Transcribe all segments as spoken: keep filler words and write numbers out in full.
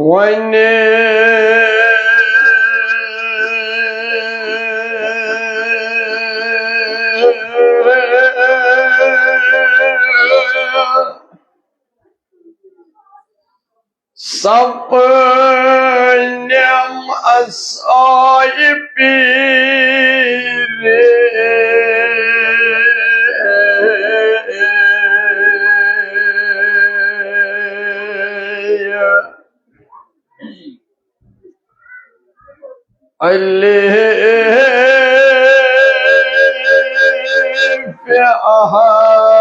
وۄنۍ سپنم اسایہِ پیٖرِ۔ الف احمد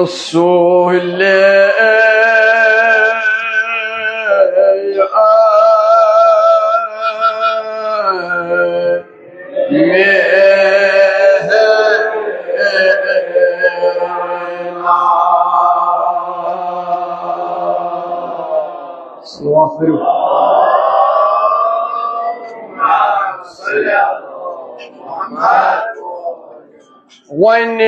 رسول۔ صلوات پٔرِو۔ وۄنۍ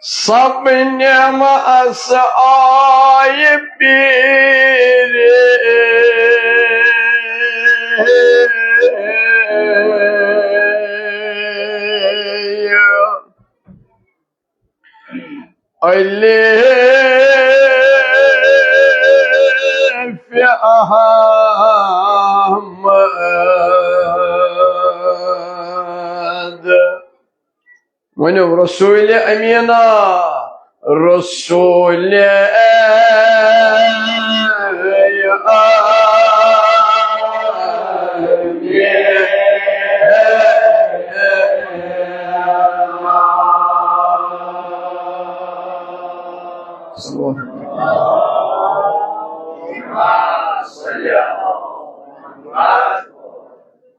سپنم اسایہِ پیٖرِ۔ الف احمد۔ ؤنِو، رسول امیٖنا، رسول امیٖنا۔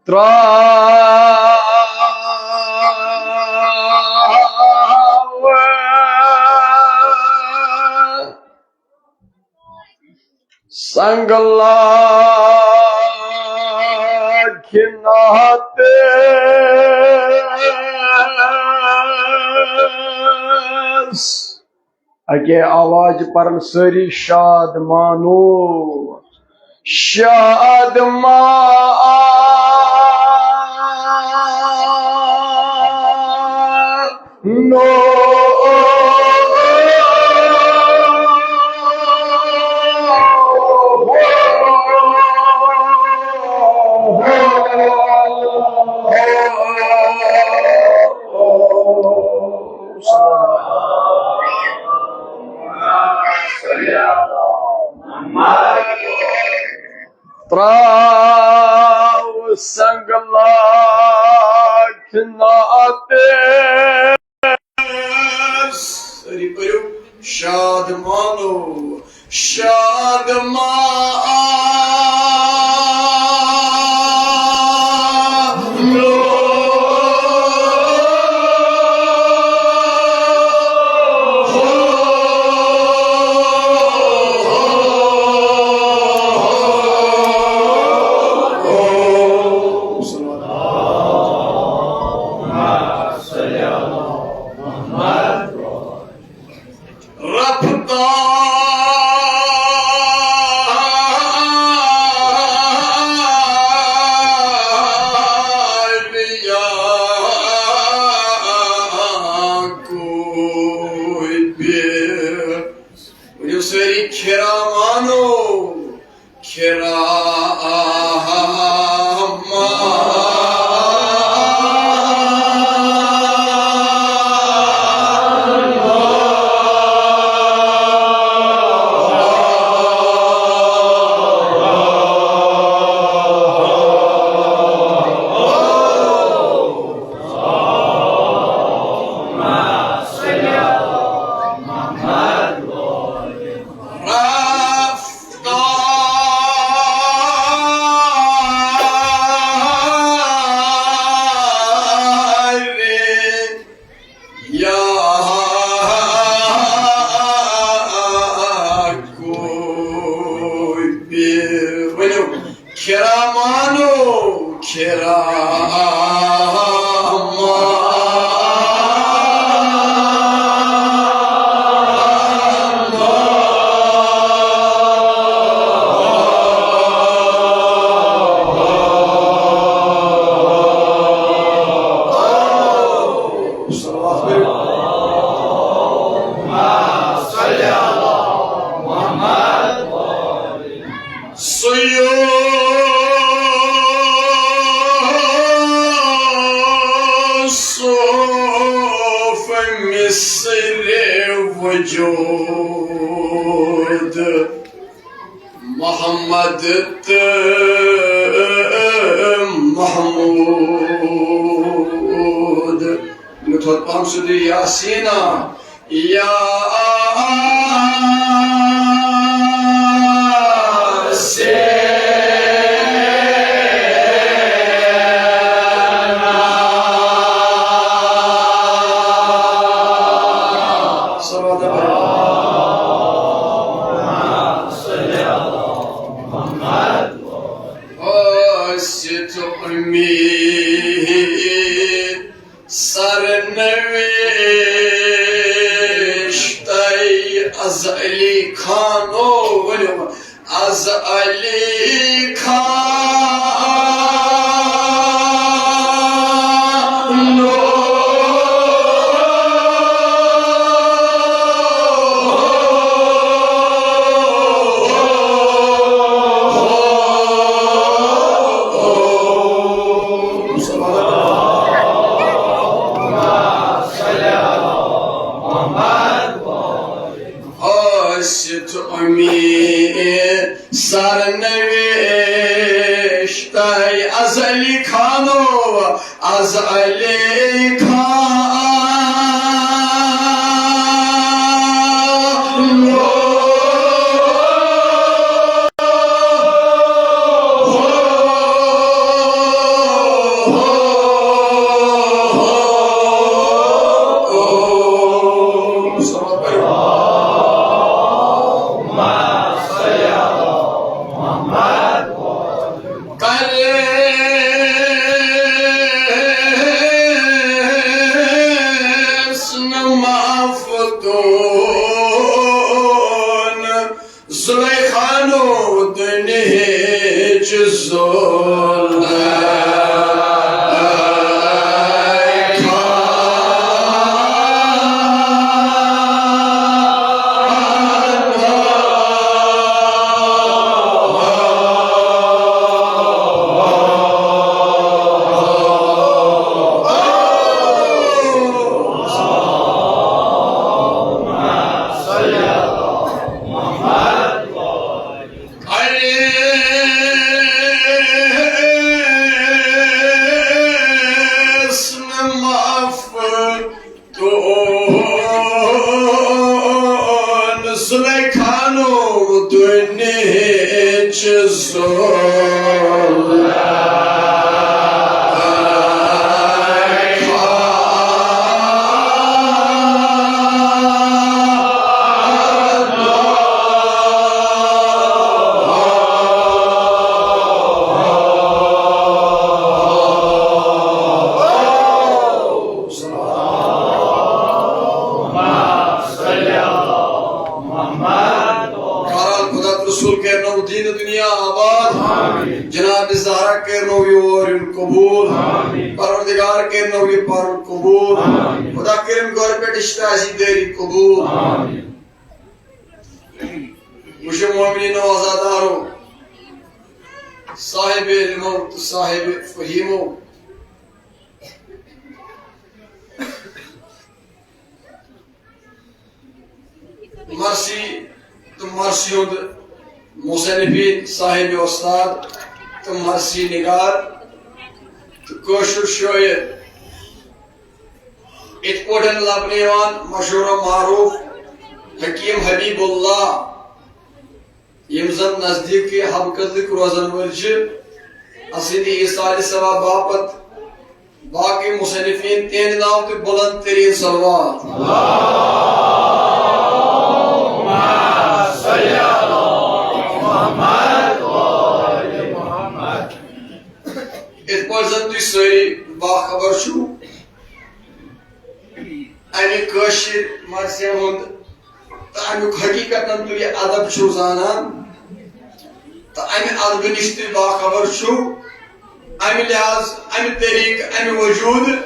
ترٛاو سنگ لاکھِ ناتس۔ اکے آواز پرن سٲری شاد مانو، شاد مانو۔ ترٛاو سنگ لاکھ ناتس۔ سٲری پٔرِو، شاد مانو، شاد مانو۔ رفتار یا کوئی پیر۔ ؤنِو سٲری، کھِرا مانو، کھِرا مانو۔ کرامانو کرام۔ سیوسف مثل وجود محمد تہٕ محمود۔ مےٚ تھوٚد پہم سیوٚدُے یاسیٖنا۔ یاسیٖنا۔ صلوات۔ ٲسِتھ اُمید سرنوشتَے از علی خانو، ؤنِو، از علی خانو۔ ٲسِتھ اُمید سرنوشتَے از علی خانو، از علی خانو۔ کریس نہٕ معاف تون زلیخانو دُنہِچ زلیخا۔ کریس نہٕ معاف تون زلیخانو دُنہِچ زلیخا۔ بہرحال، خدا تہٕ رسول کرنو دین دنیا آباد۔ جناب زہرا کرنو یور یُن قبول۔ پروردگار کرنو یہِ پرُن قبول۔ خدا کٔرِن گھرٕ پٮ۪ٹھ اجتماعی دٲری قبول۔ وٕچھِو مومنیٖنو عزادارو، صاحب علمو تہٕ صاحب فہیمو، مرثی تہٕ مرثی ہُنٛد مصنفین، صاحب استاد تہٕ مرثی نگار تہٕ کٲشُر شٲعر، یِتھ پٲٹھۍ لبنہٕ یِوان مشہوٗر و معروٗف حکیٖم حبیب اللہ، یِم زن نزدیٖکی حبہٕ قدلٕکۍ روزن وٲلۍ چھِ، اسٕنٛدِ ایصالِ ثواب باپتھ باقٕے مصنفین، تِہنٛدِ ناو تہِ بلند تریٖن صلوات۔ اللہم صل علی محمد و آل محمد۔ سٲری باخبر چھِو اَمہِ کٲشِر مرثیہ ہُنٛد تہٕ اَمیُک حقیٖقتن تُہۍ یہِ ادب چھِو زانان تہٕ اَمہِ ادبہٕ نِش تُہۍ باخبر چھِو، اَمہِ لحاظ، اَمہِ طریٖقہٕ، اَمہِ وجوٗد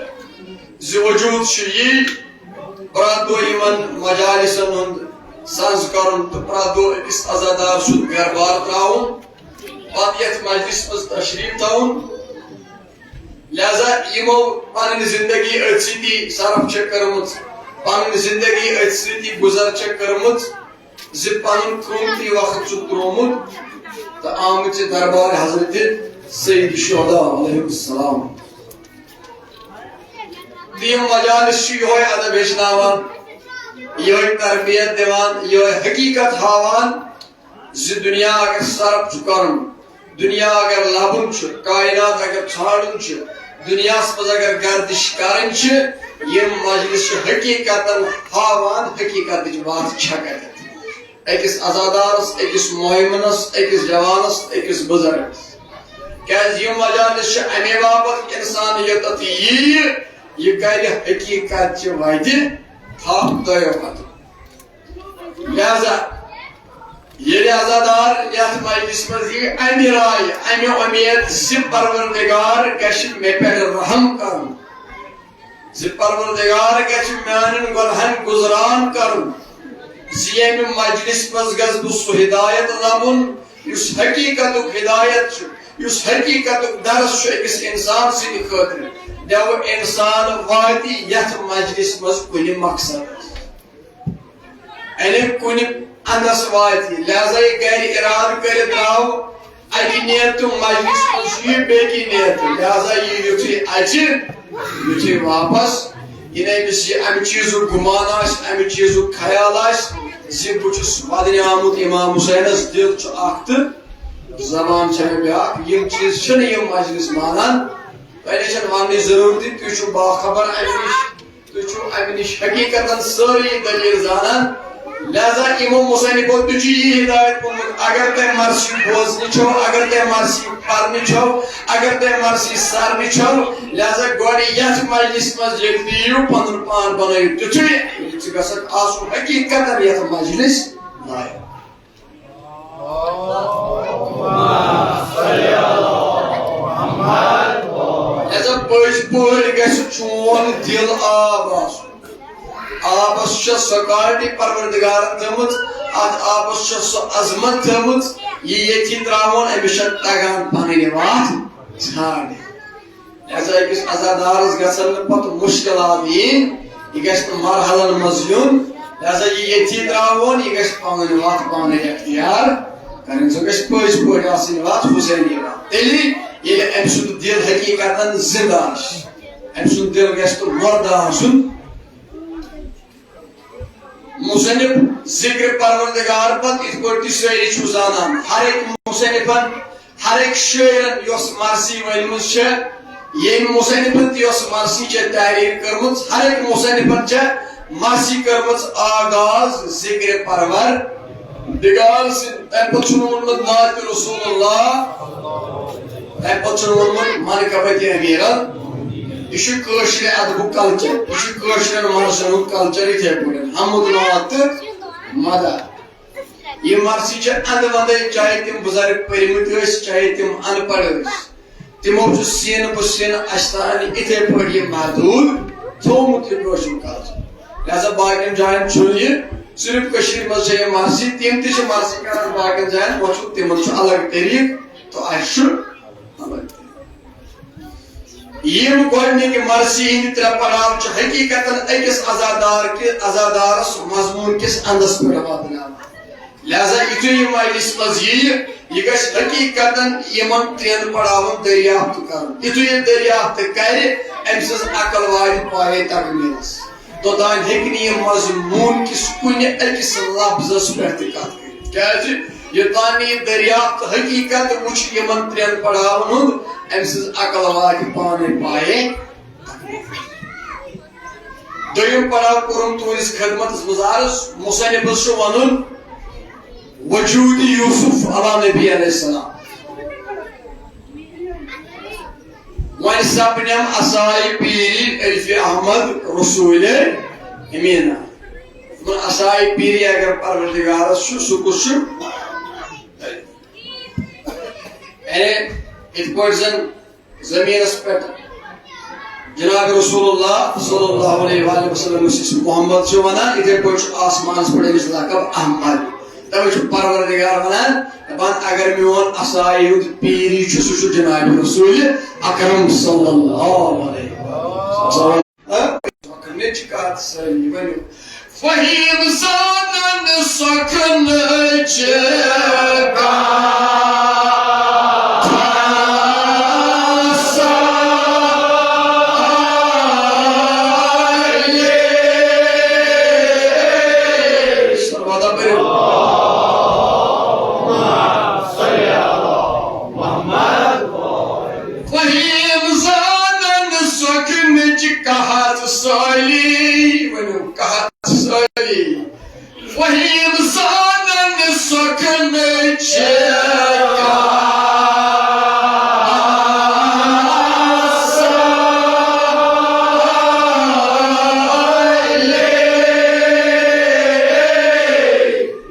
زِ وجوٗد چھُ یی پرٛٮ۪تھ دۄہ یِمن مجالسن ہُنٛد سنٛز کرُن تہٕ پرٛٮ۪تھ دۄہ أکِس عزادار سُنٛد گرٕ بار ترٛاوُن، پتہٕ یَتھ مجلس منٛز تشریٖف تھاوُن۔ لہذا یِمو پنٕنۍ زندگی أتھۍ سۭتی صرف چھےٚ کٔرمٕژ، پنٕنۍ زندگی أتھۍ سۭتی گُزر چھےٚ کٔرمٕژ زِ پنُن قۭمتی وقت چھُکھ ترٛوومُت تہٕ آمٕتۍ چھِ دربار حضرت سید شہدا علیہ السلام۔ تہٕ یِم مجالس چھِ یِہوٚے ادب ہیٚچھناوان، یِہوٚے تربیت دِوان، یِہوٚے حقیٖقت ہاوان زِ دُنیا اگر صرف چھُ کرُن، دُنیا اگر لبُن چھُ، کائنات اگر ژھانڈُن چھُ، دُنیاہس منٛز اگر گردش کرٕنۍ چھِ، یِم مجلس چھِ حقیٖقتن ہاوان حقیٖقتٕچ وتھ چھےٚ کتٮ۪تھ۔ أکِس عزادارس، أکِس مہمنس، أکِس جوانس، أکِس بُزرگس۔ کیازِ یِم مجالس چھِ امے باپتھ انسان یوٚتتھ ییہِ، یہِ کرِ حقیٖقت چہِ وتہِ تھپھ تہٕ پتہٕ۔ لہذا ییٚلہِ عزادار یتھ مجلس منٛز ییہِ، امہِ رایہِ، امہِ اُمید زِ پروردگار گژھِ مےٚ پٮ۪ٹھ رحم کرُن، زِ پروردگار گژھِ میانٮ۪ن گۄنہن گُزران کرُن، زِ ییٚمہِ مجلس منٛز گژھٕ بہٕ سُہ ہدایت لبُن، یُس حقیٖقتُک ہدایت چھُ، یُس حقیٖقتُک درس چھُ أکِس انسان سٕنٛدِ خٲطرٕ۔ دٮ۪وٕ انسان واتہِ یتھ مجلس منٛز کُنہِ مقصدس۔ یعنی کُنہِ اندس واتہِ۔ لہذا یہِ گرِ ارادٕ کٔرِتھ درٛاو، اکہِ نیتہٕ مجلس منٛز چھُ یہِ بیٚکہِ نیتہٕ، لہذا یہِ یُتھُے اژِ، یُتھُے واپس یِنہٕ أمِس یہِ امہِ چیٖزُک گُمان آسہِ، امہِ چیٖزُک خیال آسہِ زِ بہٕ چھُس ودنہِ آمُت امام حسینس، دِل چھُ اکھ تہٕ زبان چھےٚ مےٚ بیٛاکھ۔ یِم چیٖز چھِنہٕ یِم مجلس مانان۔ تۄہہِ نَے چھَنہٕ وننٕچ ضروٗرتٕے، تُہۍ چھِو باخبر امہِ نِش۔ تُہۍ چھِو امہِ نِش حقیٖقتن سٲرٕے دٔلیٖل زانان۔ لہذا یِمو مصنفو تہِ چھُ یی ہدایت کوٚرمُت، اگر تۄہہِ مرثی بوزنہِ چھو، اگر تۄہہِ مرثی پرنہِ چھو، اگر تۄہہِ مرثی سرنہِ چھو، لہذا گۄڈٕ یتھ مجلس منٛز ییٚلہِ تہِ یِیِو، پنُن پان بنٲیِو تیُتھُے، یہِ چھُ گژھان آسُن حقیٖقتن یتھ مجلس لایق۔ لہذا پٔزۍ پٲٹھۍ گژھِ چون دِل آب آسُن۔ آبس چھےٚ سۄ quality پروردگارن تھٲومٕژ، اتھ آبس چھےٚ سۄ عظمت تھٲومٕژ، یہِ ییٚتھی ترٛاوون، أمِس چھےٚ تگان پنٕنۍ وتھ ژھانڈٕنۍ۔ لہذا أکِس عزادارس گژھن نہٕ پتہٕ مُشکلات یِنۍ، یہِ گژھِ نہٕ مرحلن منٛز یُن۔ لہذا یہِ ییٚتھی ترٛاوون، یہِ گژھِ پنٕنۍ وتھ پانے اختیار کرٕنۍ۔ سۄ گژھِ پٔزۍ پٲٹھۍ آسٕنۍ وتھ حسینی وتھ۔ تیٚلی ییٚلہِ أمۍ سُنٛد دِل حقیٖقتن زِندٕ آسہِ، أمۍ سُنٛد دِل گژھِ نہٕ مُردٕ آسُن۔ مصنف ذکر پروردگار پتہٕ، یِتھ پٲٹھۍ تُہۍ سٲری چھِو زانان، ہر أکۍ مصنفن، ہر أکۍ شٲعرن یۄس مرثی ؤنمٕژ چھےٚ، ییٚمۍ مصنفن تہِ یۄس مرثی چھےٚ تحریر کٔرمٕژ، ہر أکۍ مصنفن چھےٚ مرثی کٔرمٕژ آغاز ذکر پروردگار سٕنٛدِ۔ تَمہِ پتہٕ چھُنہٕ ووٚنمُت نعت رسول اللہ، تَمہِ پتہٕ چھُنہٕ ووٚنمُت منقبت امیرن۔ یہِ چھُ کٲشرِ ادبُک culture، یہِ چھُ کٲشرٮ۪ن مرثن ہُنٛد culture یِتھے پٲٹھۍ، حمد نعت تہٕ مدح۔ یہِ مرثی چھِ اندٕ ودے، چاہے تِم بُزرگ پٔرمٕتۍ ٲسۍ، چاہے تِم ان پڑھ ٲسۍ، تِمو چھُ سینہٕ پہ سینہٕ اَسہِ تام یِتھے پٲٹھۍ یہِ محدود تھوومُت یہِ کٲشُر culture۔ لہذا باقین جاین چھُنہٕ یہِ، صرف کٔشیٖرِ منٛز چھےٚ یہِ مرثی، تِم تہِ چھِ مرثی کران باقین جاین، وۄنۍ چھُ تِمن چھُ الگ طریٖقہٕ تہٕ اَسہِ چھُ الگ طریٖقہٕ۔ یِم گۄڈٕنِکۍ مرثی ہٕنٛدۍ ترٛےٚ پڑاو چھِ حقیٖقتن أکِس عزادار کہِ، عزادارس مضموٗن کِس اندس پٮ۪ٹھ واتناوان۔ لہذا یُتھُے یہِ مجلس منٛز یِیہِ، یہِ گژھِ حقیٖقتن یِمن ترٛٮ۪ن پڑاون دٔریافت کرُن۔ یُتھُے یہِ دٔریافت کرِ، أمۍ سٕنٛز عقل واتہِ پایہِ تکمیٖلس۔ توٚتام ہیٚکہِ نہٕ یہِ مضموٗن کِس کُنہِ أکِس لفظس پٮ۪ٹھ تہِ کتھ کٔرِتھ۔ کیازِ؟ یوٚتام نہٕ یہِ دٔریافت حقیٖقت وٕچھِ یِمن ترٛٮ۪ن پڑاون ہُنٛد، أمۍ سٕنٛز عقل واتہِ پانے پایے۔ دوٚیِم پڑاو کوٚرُم تُہٕنٛدِس خدمتس منٛز عرض، مصنفس چھُ ونُن وجود یوسف علی نبی علیہ السلام۔ وۄنۍ سپنم عصایہِ پیٖری الفِ احمد رسول امیٖنہ۔ دوٚپُن، عصایہِ پیٖری اگر پروردگارس چھُ، سُہ کُس چھُ؟ یعنی، یِتھ پٲٹھۍ زن زمینس پٮ۪ٹھ جناب رسول اللہ صلی اللہ علیہ وآلہ وسلم أسۍ محمد چھِ ونان، یِتھے پٲٹھۍ چھُ آسمانس پٮ۪ٹھ أمِس لقب احمد۔ توے چھُ پروردگار ونان، دپان، اگر میون عصایہِ ہُنٛد پیٖری چھُ، سُہ چھُ جناب رسول اکرم صلی اللہ علیہ وسلم۔ ہاں؟ سۄکھنٕچ کتھ سٲری ؤنِو۔ فہیم زانن سۄکھنٕچ کتھ سٲری۔ صلوات پٔرِو۔ فہیم زانن سۄکھنٕچ کتھ سٲری۔ ؤنِو، کتھ سٲری۔ فہیم زانن سۄکھنٕچ کتھ سٲری۔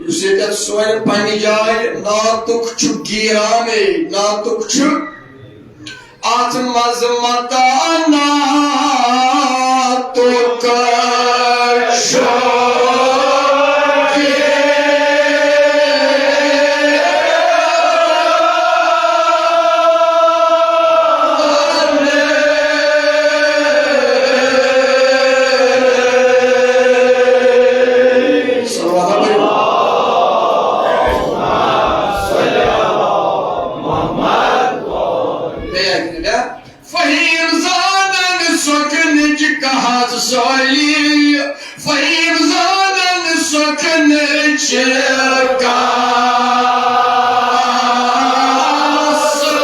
یُس ییٚتٮ۪تھ سورِ پننہِ جایہِ نعتُک چھُ گیٖرانے، نعتُک چھُ، اتھ منٛز متاع نعتُک چھُ گیٖرانے۔ صلوات پٔرِو۔ بیٚیہِ اَکہِ لَٹہِ، ہا؟ فہیم زانن سۄکھنٕچ کتھ سٲری۔ فہیم زانن سۄکھنٕچ کتھ سٲری۔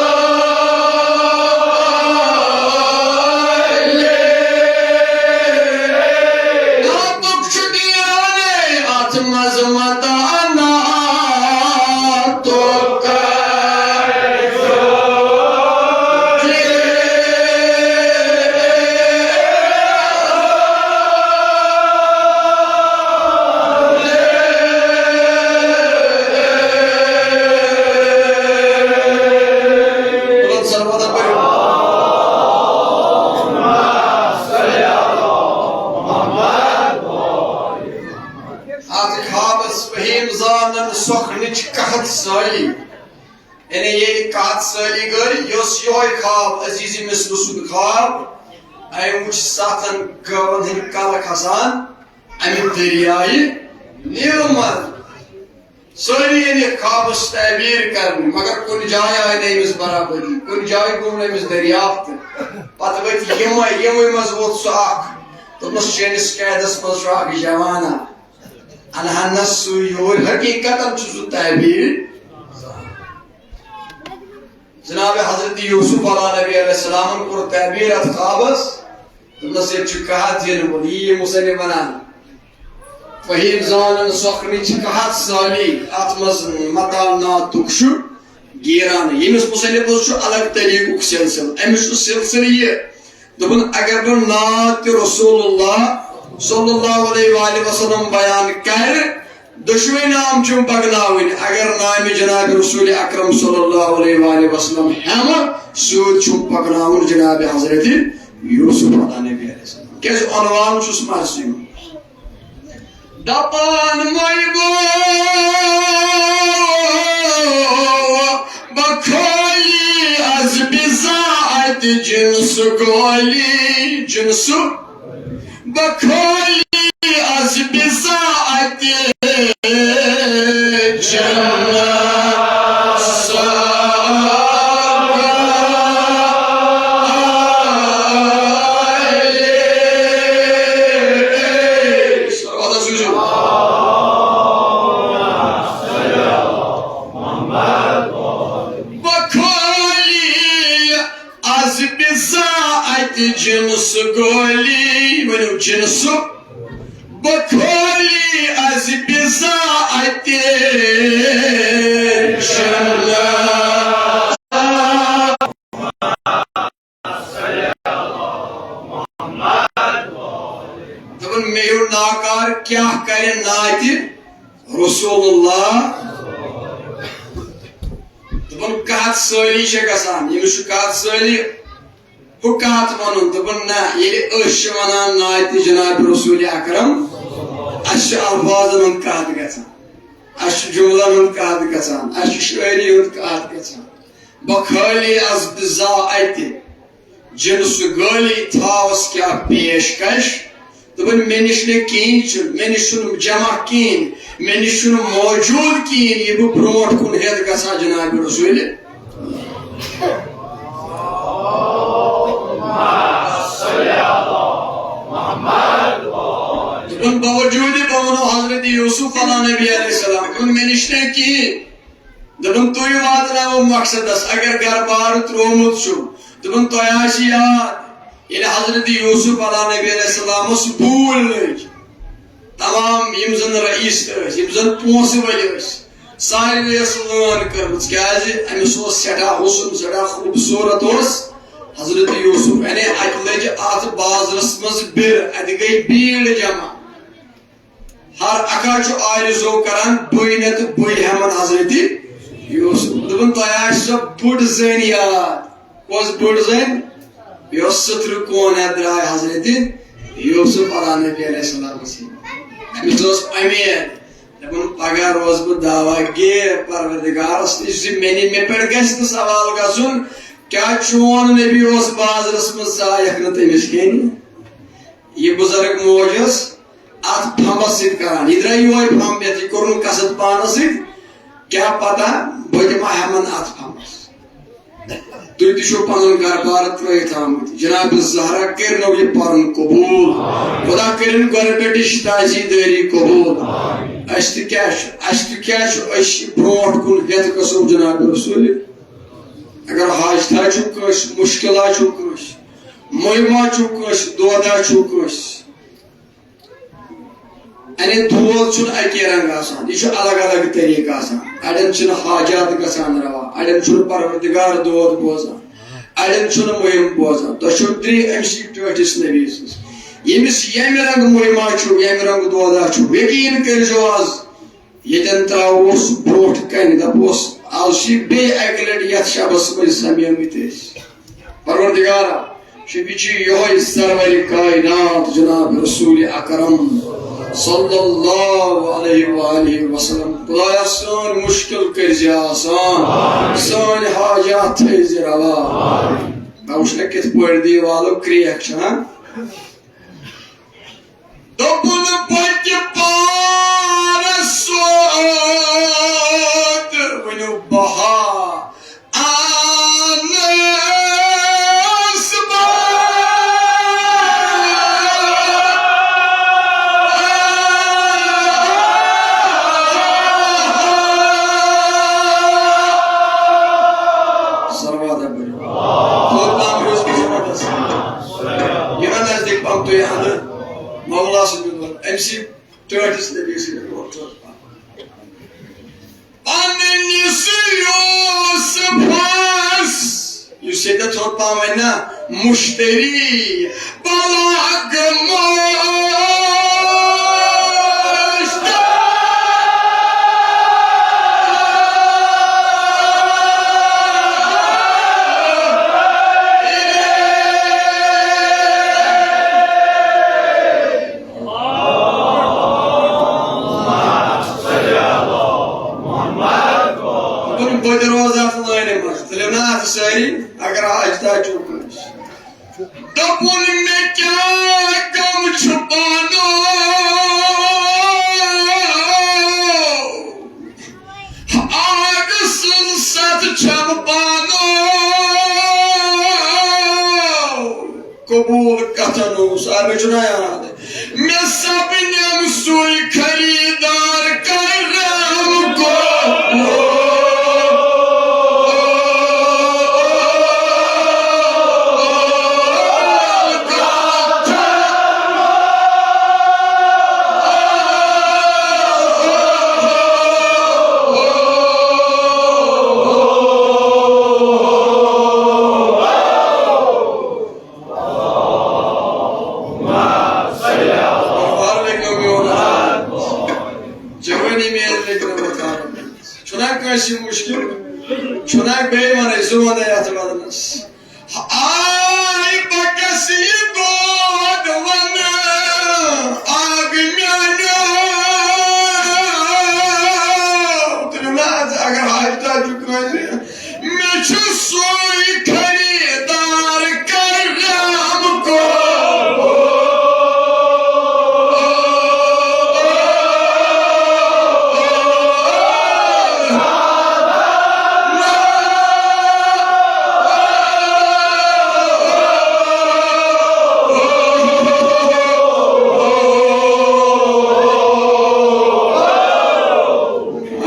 نعتُک چھُ گیٖرانے، اتھ منٛز متاع نعتُک۔ اتھ خوابس فہیم زانن سۄکھنٕچ کتھ سٲری۔ یعنی ییٚلہِ کتھ سٲری گٔے، یۄس یِہوٚے خواب عزیز مصر سُنٛد خواب، أمۍ وٕچھ ستن گٲون ہٕنٛدۍ کلہٕ کھسان امہِ دٔریایہِ نیٖلہٕ منٛز۔ سٲری ییٚلہِ خوابس تعبیٖر کرنہِ، مگر کُنہِ جایہِ آیہِ نہٕ أمِس برابری، کُنہِ جایہِ گوٚو نہٕ أمِس دٔریافت۔ پتہٕ ؤتھۍ یِمے، یِموٕے منٛز ووت سُہ اکھ، دوٚپنس، چٲنِس قیدس منٛز چھُ اکھ جوانا۔ انہن نہ سُے یور، حقیقتاً چھُ سُہ تعبیٖر۔ جناب حضرت یوسف علیٰ نبی علیہ السلامن کوٚر تعبیٖر اتھ خوابس۔ دوٚپنس، ییٚتہِ چھُ قحط یِنہٕ وول، یی یہِ مصنف ونان۔ فہیم زانن سۄکھنٕچ کتھ سٲری، اتھ منٛز متاع نعتُک چھُ گیٖران۔ ییٚمِس مصنفس چھُ الگ طریٖقُک سلسلہٕ، أمِس چھُ سلسلہٕ یہِ۔ دوٚپُن، اگر نہٕ نعت تہِ رسول اللہ صلی اللہ علیہ وآلہ وسلم بیان کرِ، دۄشوے نام چھِم پکناوٕنۍ۔ اگر نامِ جناب رسول اکرم صلی اللہ علیہ وآلہ وسلم ہٮ۪مہٕ، سۭتۍ چھُم پکناوُن جناب حضرت یوسف علیٰ نبی علیہ السلام۔ کیازِ عنوان چھُس مرضی۔ دپان مۄیبو بخولی از بزاعت جنس گولی، جنس بخولی از بزاعت جنس گولی۔ بخولی از بزاعت جنس گولی، ؤنِو، جنس۔ بخولی از بزاعت جنس۔ کیٛاہ کرِ نعتِ رسول اللہ؟ دوٚپُن، قحط سٲلی چھےٚ گژھان، ییٚمِس چھُ قحط سٲلی، ہُہ قحط وَنُن۔ دوٚپُن، نہ، ییٚلہِ أسۍ چھِ وَنان نعتِ جناب رسول اکرم، اَسہِ چھُ الفاظن ہُنٛد قحط گژھان، اَسہِ چھُ جملن ہُنٛد قحط گژھان، اَسہِ چھُ شٲعری ہُنٛد قحط گژھان۔ بہٕ خٲلی از بِزا اَتہِ، جنس گٲلی تھاوس کیٛاہ پیشکش؟ دوٚپُن، مےٚ نِش نہٕ کِہیٖنۍ چھُ، مےٚ نِش چھُنہٕ جمع کِہیٖنۍ، مےٚ نِش چھُنہٕ موجود کِہیٖنۍ، یہِ بہٕ برونٛٹھ کُن ہٮ۪تھ گژھٕ ہا جناب رسول۔ دوٚپُن، باوجوٗدِ بہٕ وَنو حضرت یوسف علیٰ نبی علیہ السلام، دوٚپُن، مےٚ نِش نہٕ کِہیٖنۍ۔ دوٚپُن، تُہۍ واتناوو مقصدس، اگر گرٕ بار ترٛوومُت چھُ۔ دوٚپُن، تۄہہِ آسہِ یاد، ییٚلہِ حضرت یوسف علیٰ نبی علیہ السلامس بوٗلۍ لٔگۍ، تمام یِم زن رئیس ٲسۍ، یِم زن پونٛسہٕ وٲلۍ ٲسۍ، ساروٕے ٲس لٲن کٔرمٕژ، کیازِ أمِس اوس سٮ۪ٹھاہ حسن، سٮ۪ٹھاہ خوٗبصوٗرت اوس حضرت یوسف۔ یعنی اَتہِ لٔج اَتھ بازرس منٛز بِرٕ، اَتہِ گٔے بیٖڑ جمع۔ ہر اکھا چھُ آرزو کران، بٕے نہ تہٕ بٕے ہٮ۪من حضرت یوسف۔ دوٚپُن، تۄہہِ آسہِ سۄ بٔڑ زٔنۍ یاد۔ کۄس بٔڑ زٔنۍ؟ یۄس سٕترٕ کون ہٮ۪تھ درٛاے حضرت یوسف علیٰ نبی علیہ السلام۔ أمِس ٲس اُمید، دَپان، پگاہ روزٕ بہٕ دعویٰ گیر پروردگارس نِش زِ مےٚ نہِ-، مےٚ پٮ۪ٹھ گژھِ نہٕ سوال گژھُن، کیٛاہ چون نبی اوس بازرس منٛز، ژایکھ نہٕ تٔمِس کِہیٖنۍ؟ یہِ بُزرگ موج ٲس اتھ پھمبس سۭتۍ کران۔ یہِ درٛاے یِہوٚے پھمب ہٮ۪تھ، یہِ کوٚرُن قصد پانس سۭتۍ۔ کیٛاہ پتہ، بہٕ تہِ ما ہٮ۪من اتھ پھمبس؟ تُہۍ تہِ چھِو پنُن گرٕ بار ترٲوِتھ آمٕتۍ۔ جناب زہرا کٔرنو یہِ پرُن قبول۔ خدا کٔرِن گۄڈٕ پٮ۪ٹھٕچ تازی دٲری قبول۔ اَسہِ تہِ کیٛاہ چھُ، اَسہِ تہِ کیٛاہ چھُ، أسۍ چھِ برونٛٹھ کُن ہٮ۪تھ گژھو جناب رسول۔ اگر حاجتہ چھُ کٲنٛسہِ، مُشکلہ چھُ کٲنٛسہِ، مُہِمہ چھُ کٲنٛسہِ، دودہ چھُ کٲنٛسہِ، یعنی دود چھُنہٕ اَکے رنٛگہٕ آسان، یہِ چھُ الگ الگ طریٖقہٕ آسان۔ اَڑٮ۪ن چھِنہٕ حاجات گژھان روا، اَڑٮ۪ن چھُنہٕ پروردگار دود بوزان، اَڑٮ۪ن چھُنہٕ مُہِم بوزان۔ تۄہہِ چھو ترٛےٚ أمۍ سٕے ٹٲٹھِس نبی سٕنٛز۔ ییٚمِس ییٚمہِ رنٛگہٕ مُہِمہ چھُ، ییٚمہِ رنٛگہٕ دودہ چھُ، یقیٖن کٔرۍزیو آز۔ ییٚتٮ۪ن ترٛاووس برونٛٹھ کنہِ، دپوس، از چھِ بیٚیہِ اکہِ لٹہِ یتھ شبس منٛز سمیمٕتۍ أسۍ۔ پروردگارا، شبی چھِ یِہوٚے سرور کائنات جناب رسول اکرم صلی اللہ علیہ وآلہ وسلم۔ خدایا، سٲنۍ مُشکل کٔرۍ زِ آسان، سٲنۍ حاجات تھٲے زِ روا۔ مےٚ وٕچھ نہ کِتھ پٲٹھۍ دیٖوالُک کرٛیک چھِ، ہاں؟ دوٚپُن، بہٕ تہِ پارس سوت، ؤنِو بہا آنس بہا۔ صلوات پٔرِو۔ توتام روز کٔشیٖرِ منٛز۔ یہِ نہ نزدیٖک پہم تُہۍ اَنہٕ مولا سٕنٛدِ دۄہ۔ أمۍ سٕے ٹٲٹھِس نبی سٕنٛدِ برونٛٹھ تھوٚد پہم۔ پننِس یوسفس، یُس ییٚتٮ۪تھ تھوٚد پہم وَنہِ نا، مشتری، بلاغ مشتری۔ دوٚپُن، بہٕ تہِ روزٕ اَتھ لٲنہِ منٛز۔ تُلِو نا اَتھٕ سٲری، اگر حاجتہ چھُو کٲنٛسہِ۔ دوٚپُن، مےٚ کیٛاہ غم چھُ پانو، آگہٕ سٕنٛز ستھ چھَم پانو۔ قبول کتھن اوس، آ، مےٚ چھُنہ یاد۔ مےٚ سپنم سُے خریدار کرم کو۔ چھُنہ کٲنٛسہِ مُشکِل، چھُنہ بیٚیہِ وَنَے، سُہ وَنَے اَتھ وَنَس۔ آے بَکَس یہِ دود وَنہٕ، آگ میٛانیو۔ تُلِو نہ اَتھ، اگر حاجتہ چھُ کٲنٛسہِ، مےٚ چھُ سُے خریٖدار کرم کو۔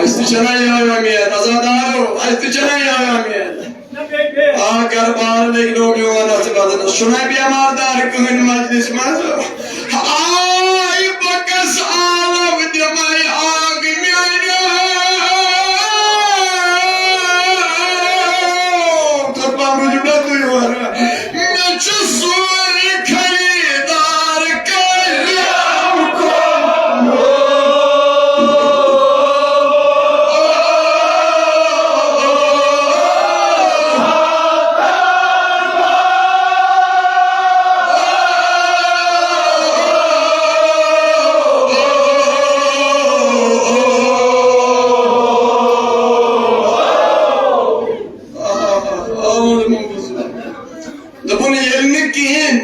اَسہِ تہِ چھَنا یِہوٚے اُمید، عزادارو، اَسہِ تہِ چھَنا یِہوٚے اُمید۔ آ، گرٕ بار لٔگۍ نو میون اَتھ بدنس۔ چھُنہ بیمار دار کٕہٕنۍ مجلس منٛز؟ آے بَکَس عالم دِمَے آگ میٛانیو۔ تہٕ پَنُن چھُ مےٚ تُہۍ وَنان۔ مےٚ چھُ سورُے خریٖدار کٔرِتھ۔ دوٚپُن، ییٚلہِ نہٕ کِہیٖنۍ،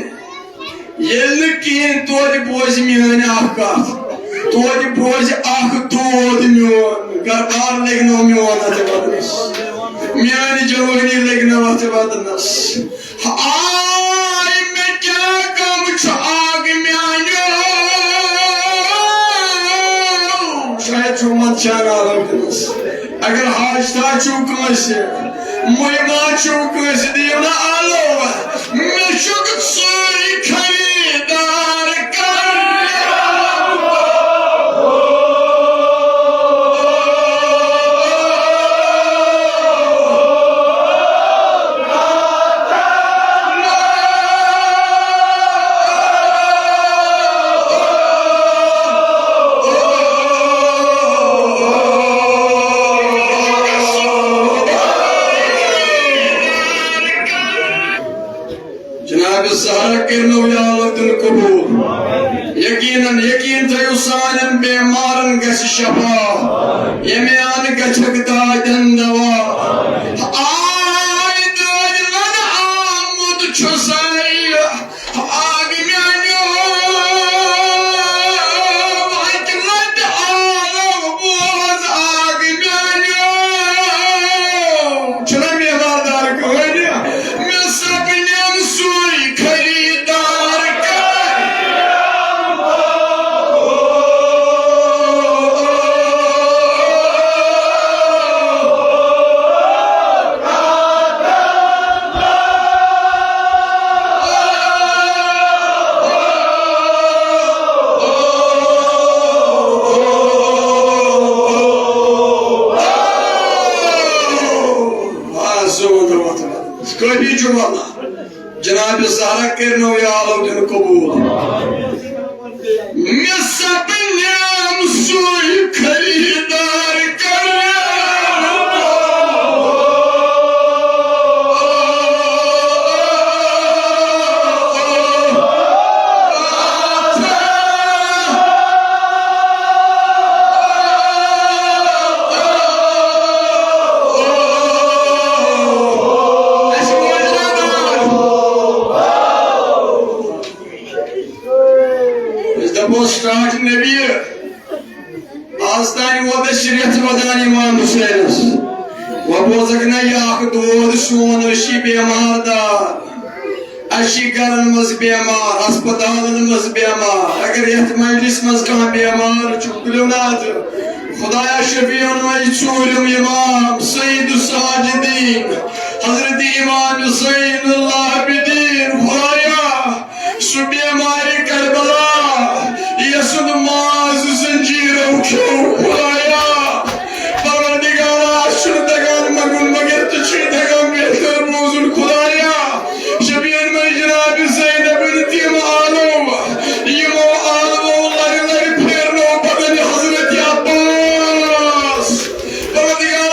ییٚلہِ نہٕ کِہیٖنۍ، توتہِ بوزِ میٲنۍ اکھ کتھ، توتہِ بوزِ اکھ دود میون، گربار لٔگۍ نو میون اتھ ودنس، میٲنۍ جوٲنی لٔگۍ نو اتھ ودنس۔ آے مےٚ کیٛاہ غم چھُ آگ میانیو، شاید چھُ منٛدچھان عالم دِلس۔ اگر حاجتہ چھُو کٲنٛسہِ، مُہِما چھُو کٲنٛسہِ، دِیِو نا آلو۔ مےٚ چھُکھ ژٕے خریٖدار کران۔ جناب زہرا کٔرنو یا اللہ دِن قبول۔ یقیناً، یقین تھٲیِو سانٮ۪ن بیمارن گژھِ شفا، ییٚمہِ اَنہٕ گژھٮ۪کھ دادٮ۪ن دوا۔ آے دٲدۍ لَنہٕ آمُت چھُسَے۔ آگ میانیو، اکہِ لٹہِ آلو بوز، آگ میانیو۔ چھُنہ مےٚ وادار کٕہٕنۍ، مےٚ سپنم سُے خریٖدار کر۔ کٲفی چھُ وَنان۔ جناب زہرا کٔرنو یہِ آلو دیُن قبوٗل۔ مےٚ سپنم سُے خریٖدار کرن۔ أسۍ دپو سٹارٹ نبی، آز تانۍ ووت اَسہِ رٮ۪تھ ودان امام حسینس۔ وۄنۍ بوزکھ نہ یہِ اکھ دود سون، أسۍ چھِ بٮ۪مار دار، اَسہِ چھِ گرن منٛز بٮ۪مار، ہسپتالن منٛز بٮ۪مار۔ اگر یتھ مجلس منٛز کانٛہہ بٮ۪مار چھُ، تُلِو نہ اَتھٕ۔ خدایا شفیعن وۄنۍ ژوٗرِم امام سید الساجدین حضرت امام زین العابدین، خدایا سُہ بیمارِ کربلا، یَسُنٛد ماز زنجیٖرو کھیوٚو، خدایا۔ پروردگارا، اَسہِ چھُنہٕ تگان منٛگُن، مگر ژٕ چھُے تگان بہتر بوزُن، خدایا۔ شبیَن منٛز جناب زینب بنت تِم آلو، یِمو آلو لرِ لرِ پھیرنو بدن حضرت عباس۔ پروردگارا،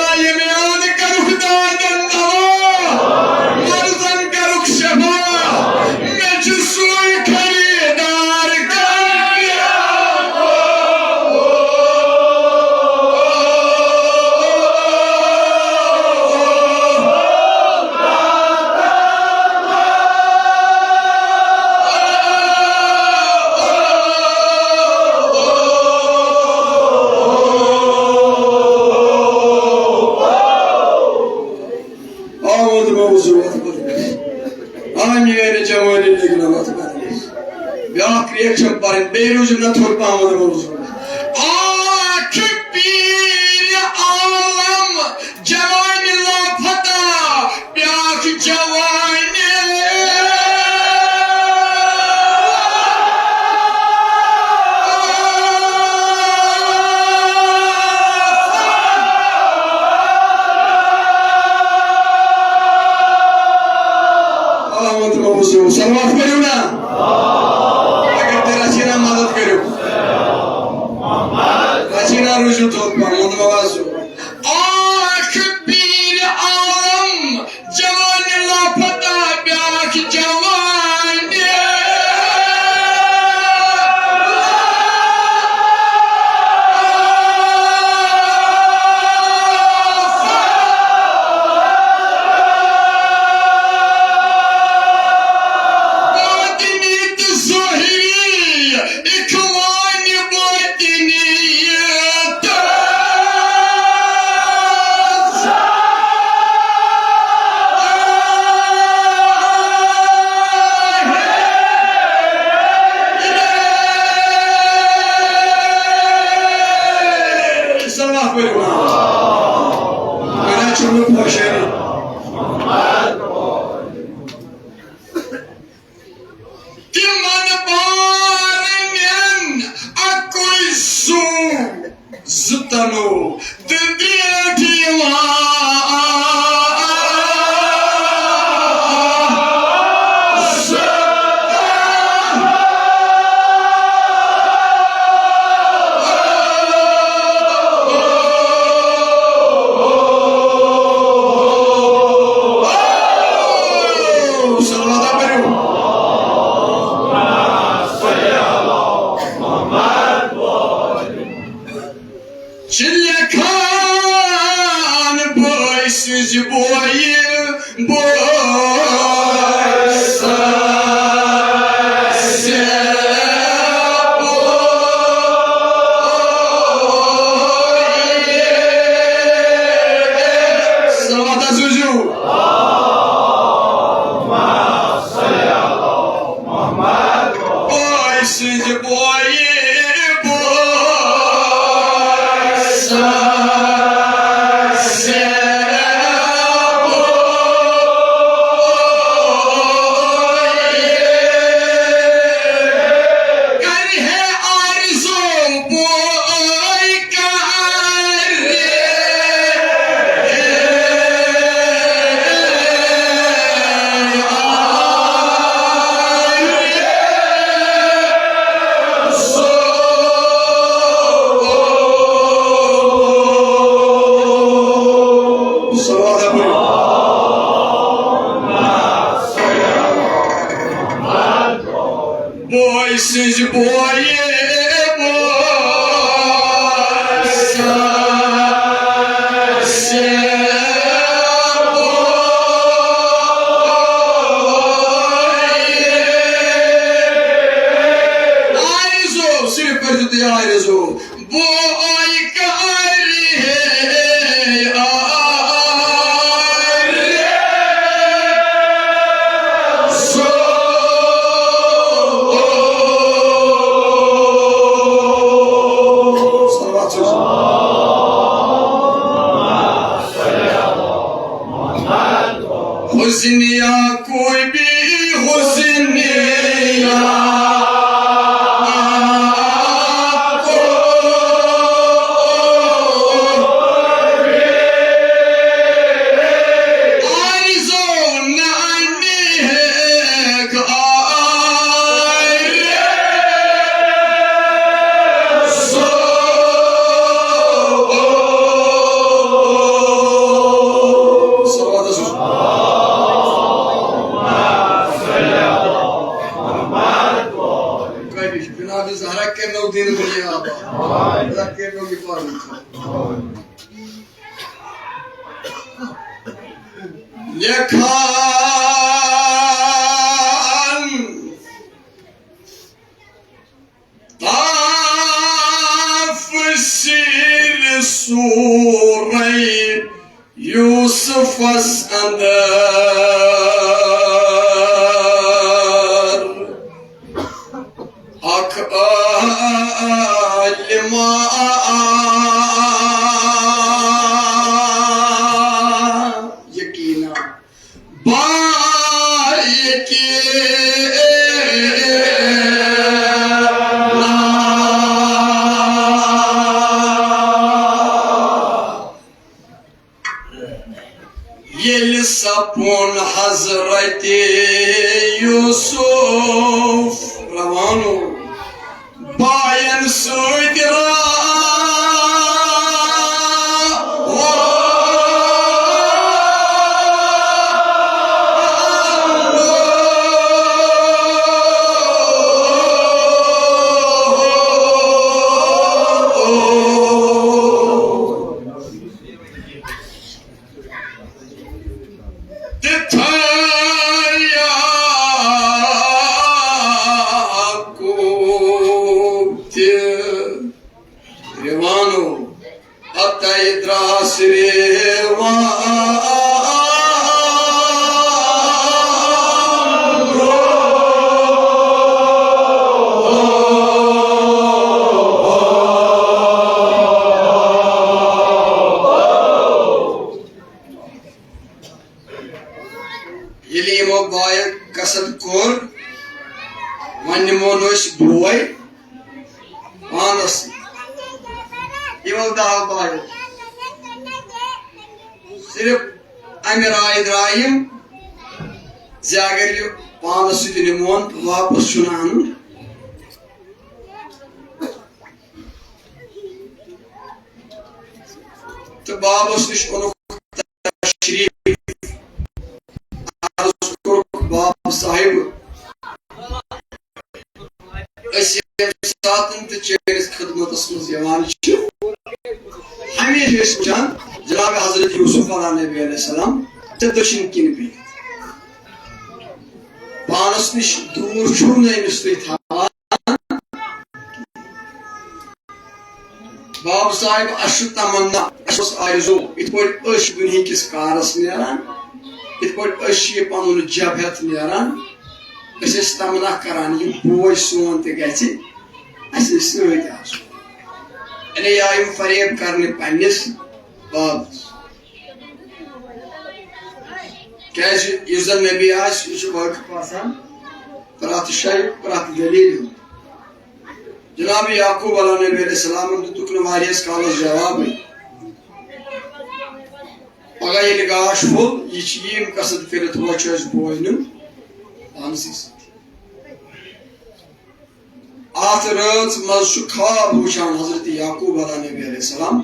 بیٚیہِ چھِ پَرٕنۍ، بیٚیہِ روٗزِو نہ تھوٚد پَہَم روزُن۔ اَکھ پیٖرِ عالم جوانِ لاپتہ، بیٛاکھ جوانِ۔ آمد محسوس، صلوات پٔرِو نا۔ اگر تُہۍ رژھِ ہنا مدد کٔرِو۔ رژھِ ہنا روٗزِو تھوٚد پَہَم، ووٚنمو آز۔ اَکھ پیٖرِ عالم جوانِ لاپتہ، بیٛاکھ جوانِ۔ باطنی تہٕ ظٲہری، اخوانِ باطنیت۔ صلوات پٔرِو۔ مےٚ چھُنہٕ پوشٲنی۔ تِمن بارنٮ۪ن اَکُے سُہ زٕ تَنو تہٕ بیٹھ یِوان۔ صلوات پٔرِو۔ چھِ لیکھان بٲے سٕنٛزِ بویہِ، بٲے سٕنٛزِ بویہِ۔ صلوات سوٗزِو۔ بٲے سٕنٛزِ بویہِ، بٲے سٕنٛزِ بویہِ۔ کرِ ہے آرزو بوے بوے سٕنٛزِ بویہِ، بوے سٕنٛزِ بویہِ۔ آرزو، صرف پٔرِو تُہۍ آرزو۔ بوے کرِ ہے آرزو۔ صلوات چھُ۔ Hassan Yaqubi, Hassan Yaqubi. آرزو نہ اَنہِ ہیٚکھ آرزو۔ صلوات حضور۔ کٔمِس؟ جناب زہرا کٔرنو دین دنیا آباد۔ اللہ کٔرنو یہِ پَرُن۔ لیکھان تفسیر سورہ یوسفس اندر۔ عالما، یقینا با یقینا۔ ییٚلہِ سپُن حضرت یوسف روانو باین سۭتۍ را تہٕ تھٲے یعقوب تہِ روانو، اَتَے درٛاس روان۔ ییٚلہِ یِمو بایو قصد کوٚر، وۄنۍ نِمون أسۍ بوے پانس سۭتۍ۔ یِمو دہو بایو صرف امہِ رایہِ درٛاے یِم زِ اگر یہِ پانس سۭتۍ نِمون، واپس چھُنہٕ انُن۔ تہٕ بابس نِش اوٚنُکھ تشریف، عرض کوٚرُکھ، باب صاحب، أسۍ ییٚمہِ ساتہٕ تہِ چٲنِس خدمتس منٛز یِوان چھِ، ہمیشہِ ٲسۍ وٕچھان جناب حضرت یوسف علیٰ نبی علیہ السلام تہٕ دٔچھِنۍ کِنۍ بِہِتھ۔ پانس نِش دوٗر چھُو نہٕ أمِس تُہۍ تھاوان۔ باب صاحب، اَسہِ چھُ تمنا، اَسہِ اوس آرزو، یِتھ پٲٹھۍ أسۍ چھِ دُنہِکِس کارَس نیران، یِتھ پٲٹھۍ أسۍ چھِ یہِ پَنُن جَب ہٮ۪تھ نیران، أسۍ ٲسۍ تمنا کران، یہِ بوے سون تہِ گژھِ اَسہِ سۭتۍ آسُن۔ یعنی یا یِم فریب کرنہِ پننِس بابس۔ کیازِ یُس زن نبی آسہِ، سُہ چھُ واقف آسان پرٛٮ۪تھ شے، پرٛٮ۪تھ دٔلیٖلہِ ہُنٛد۔ جناب یعقوب علیٰ نبی علیہ السلامن دیُتُکھ نہٕ واریاہس کالس جوابٕے۔ پگاہ ییٚلہِ گاش پھوٚل، یہِ چھِ یِم قصد کٔرِتھ، وۄنۍ چھُ اَسہِ بوے نیُن پانسٕے سۭتۍ۔ اتھ رٲژ منٛز چھُ خواب وٕچھان حضرت یعقوب علیٰ نبی علیہ السلام۔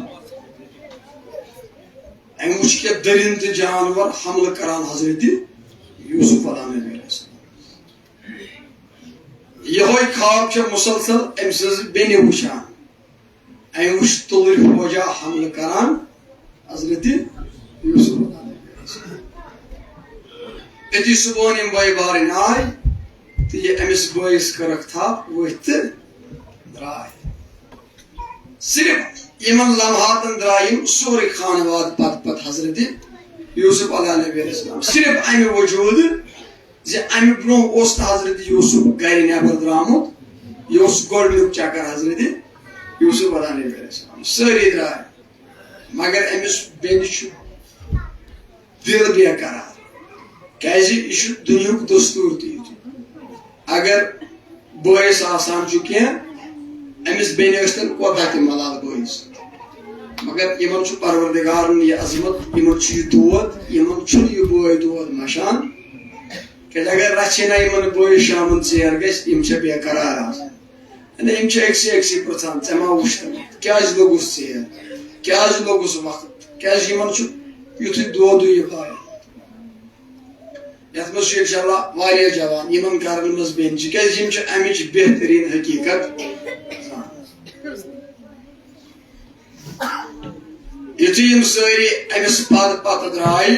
أمۍ وٕچھ کینٛہہ دٔرِنٛدٕ جانور حملہٕ کران حضرت یوسف علیٰ نبی علیہ السلام۔ یِہوٚے خواب چھےٚ مُسلسل أمۍ سٕنٛز بیٚنہِ وٕچھان۔ أمۍ وٕچھ تُلٕرۍ فوجا حملہٕ کران حضرت یوسف۔ أتی صُبحن یِم بٲے بارٕنۍ آے تہٕ یہِ أمِس بٲیِس کٔرٕکھ تھپھ، ؤتھۍ تہٕ درٛاے۔ صرف یِمن لمحاتن درٛاے یِم سورُے خانواد پتہٕ پتہٕ حضرت یوسف علیٰ نبی علیہ السلام۔ صرف امہِ وجوٗدٕ زِ امہِ برونٛہہ اوس نہٕ حضرت یوسف گرِ نٮ۪بر درٛامُت۔ یہِ اوس گۄڈٕنیُک چکر حضرت یوسف علیٰ نبی علیہ السلام۔ سٲری درٛاے، مگر أمِس بیٚنہِ چھُ دِل بے قرار۔ کیازِ یہِ چھُ دُنیہُک دستوٗر تہِ یُتھُے۔ اگر بٲیِس آسان چھُ کینٛہہ، أمِس بیٚنہِ ٲسۍتن کوتاہ تہِ ملال بٲیِس، مگر یِمن چھُ پروردگارن یہِ عظمت، یِمن چھُ یہِ دود، یِمن چھُنہٕ یہِ بٲے دود مشان۔ کیازِ اگر رژھِ ہنا یِمن بٲیِس شامن ژیر گژھِ، یِم چھِ بے قرار آسان۔ یعنی یِم چھِ أکسٕے أکسٕے پرژھان، "ژےٚ ما وُچھتھ؟ کیازِ لوٚگُس ژیر؟ کیازِ لوٚگُس وقت؟" کیازِ یِمن چھُ یُتھُے دودُے یہِ پاے۔ یتھ منٛز چھُ انشاءاللہ واریاہ جوان، یِمن گرن منٛز بیٚنہِ چھِ، کیازِ یِم چھِ امِچ بہترین حقیقت۔ یُتھُے یِم سٲری أمِس پتہٕ پتہٕ درٛاے،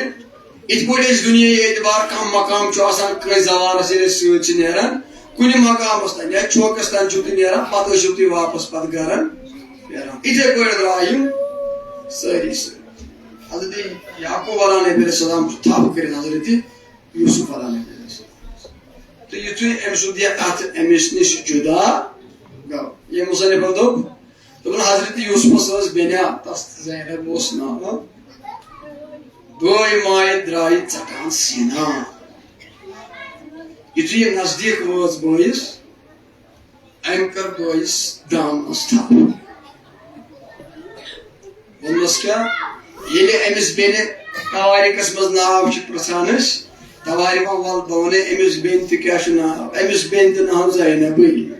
یِتھ پٲٹھۍ أسۍ دُنیاہی اعتبار کانٛہہ مقام چھُ آسان کٲنٛسہِ زوانَس ییٚلہِ أسۍ سۭتۍ چھِ نیران، کُنہِ مقامَس تام یا چوکَس تام چھِو تُہۍ نیران، پَتہٕ ٲسِو تُہۍ واپَس پَتہٕ گَرَن پھیران۔ یِتھَے پٲٹھۍ درٛاے یِم سٲری سۭتۍ۔ حضرت یعقوب علیہ نبی علیہ السلام چھُ تھَپھ کٔرِتھ حضرت یوسف علیہ نبی علیہ السلام۔ تہٕ یُتھُے أمۍ سُنٛد یہِ اَتھٕ أمِس نِش جُدا مصنفن دوٚپ، دوٚپُن، حضرت یوسفس ٲس بیٚنہِ، تس زینب اوس ناو۔ دۄے مایہِ درٛایہِ ژٹان سیٖنا۔ یُتھُے یہِ نزدیٖک وٲژ بٲیِس، أمۍ کٔر بٲیِس دامنس تھپھ۔ ووٚنمَس کیٛاہ؟ ییٚلہِ أمِس بیٚنہِ توٲریٖخَس منٛز ناو چھِ پرٛژھان أسۍ، توارِ وَن وَل بہٕ وَنَے أمِس بیٚنہِ تہِ کیٛاہ چھُ ناو۔ أمِس بیٚنہِ تہِ ناو زینبٕے۔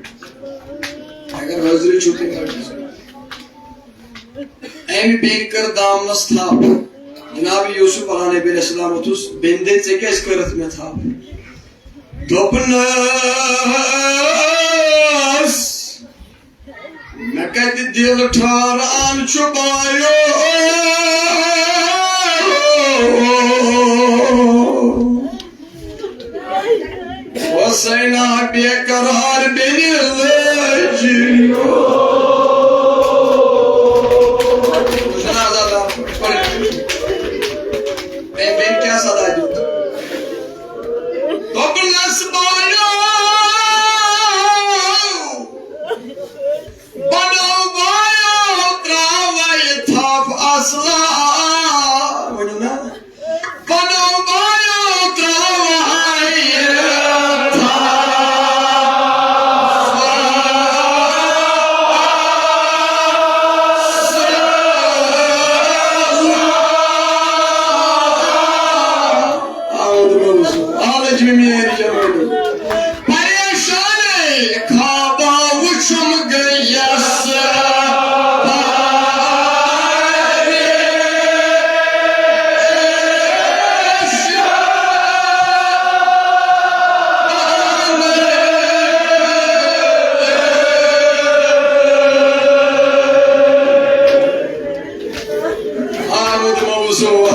اگر حٲضرٕے چھُو تُہۍ رٔٹِو۔ أمۍ بیٚنہِ کٔر دامنَس تھپھ۔ جناب یوسف علیٰ نبی علیہ السلام ووٚتھُس، بیٚنہِ دے، ژےٚ کیٛازِ کٔرٕتھ مےٚ تھپھ؟ دوٚپنَس، مےٚ کتہِ دِل ٹھاران چھُ بایو۔ حسینا بے قرار بیٚنہِ لٔج۔ أمۍ، أمۍ کیٛاہ صدا دیُت؟ دوٚپنَس بایو، بنو بایو تراوے تھپھ اصلا۔ ؤنِو نا۔ بنو بایو تراوے تھپھ۔ آمد منظور۔ آلج میں میری جوانی۔ پریشان خوابا وچھم گیس۔ آمد موضوع۔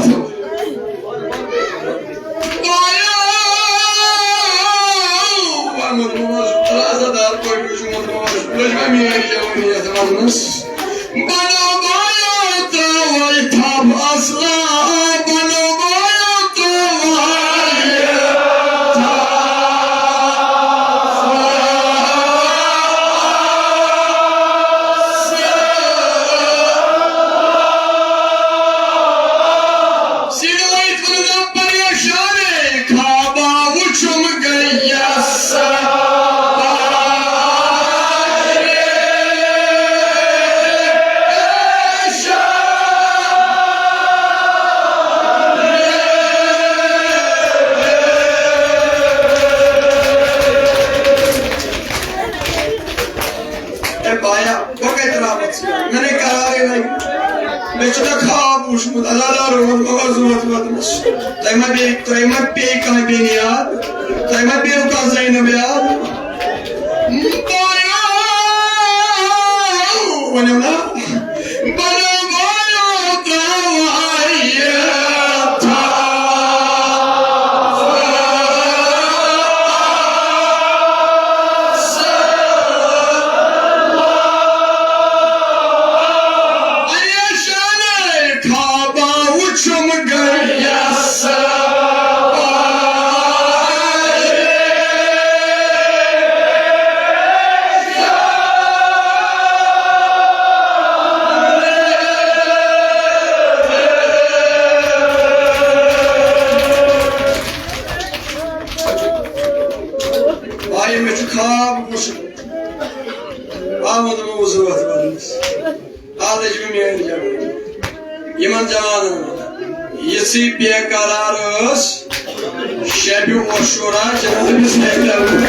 بنو بایو تراوے تھپھ اصلا، بنو بایو تراوے تھپھ۔ سیدھے لٲگِتھ وَنُن، پریشانے خوابا وُچھُم گٔیَس۔ اے بایا، بہٕ کَتہِ ترٛاوَتھ ژٕ؟ مےٚ نے قرارٕے لَگہِ۔ مےٚ چھُ نہ خواب وُچھمُت، عزادار روٗد مگر زوت ووتمَس۔ تۄہہِ ما بیٚیہِ، تۄہہِ ما پیٚیہِ کانٛہہ بیٚنہِ یاد؟ تۄہہِ ما پیٚیَو کانٛہہ زینب یاد؟ بایا، ؤنِو نا۔ بنو بایو تراوے تھپھ۔ پریشانے خوابا وُچھُم گٔیَس۔ آیہِ مےٚ چھُ خواب وُچھمُت۔ آمُت موضوع اَتھ وَننَس۔ آز چھِ مےٚ میٛٲنۍ جوان۔ یِمَن جوانَن یِژھٕے بے قرار ٲس شبِ عاشورا جناب زینب۔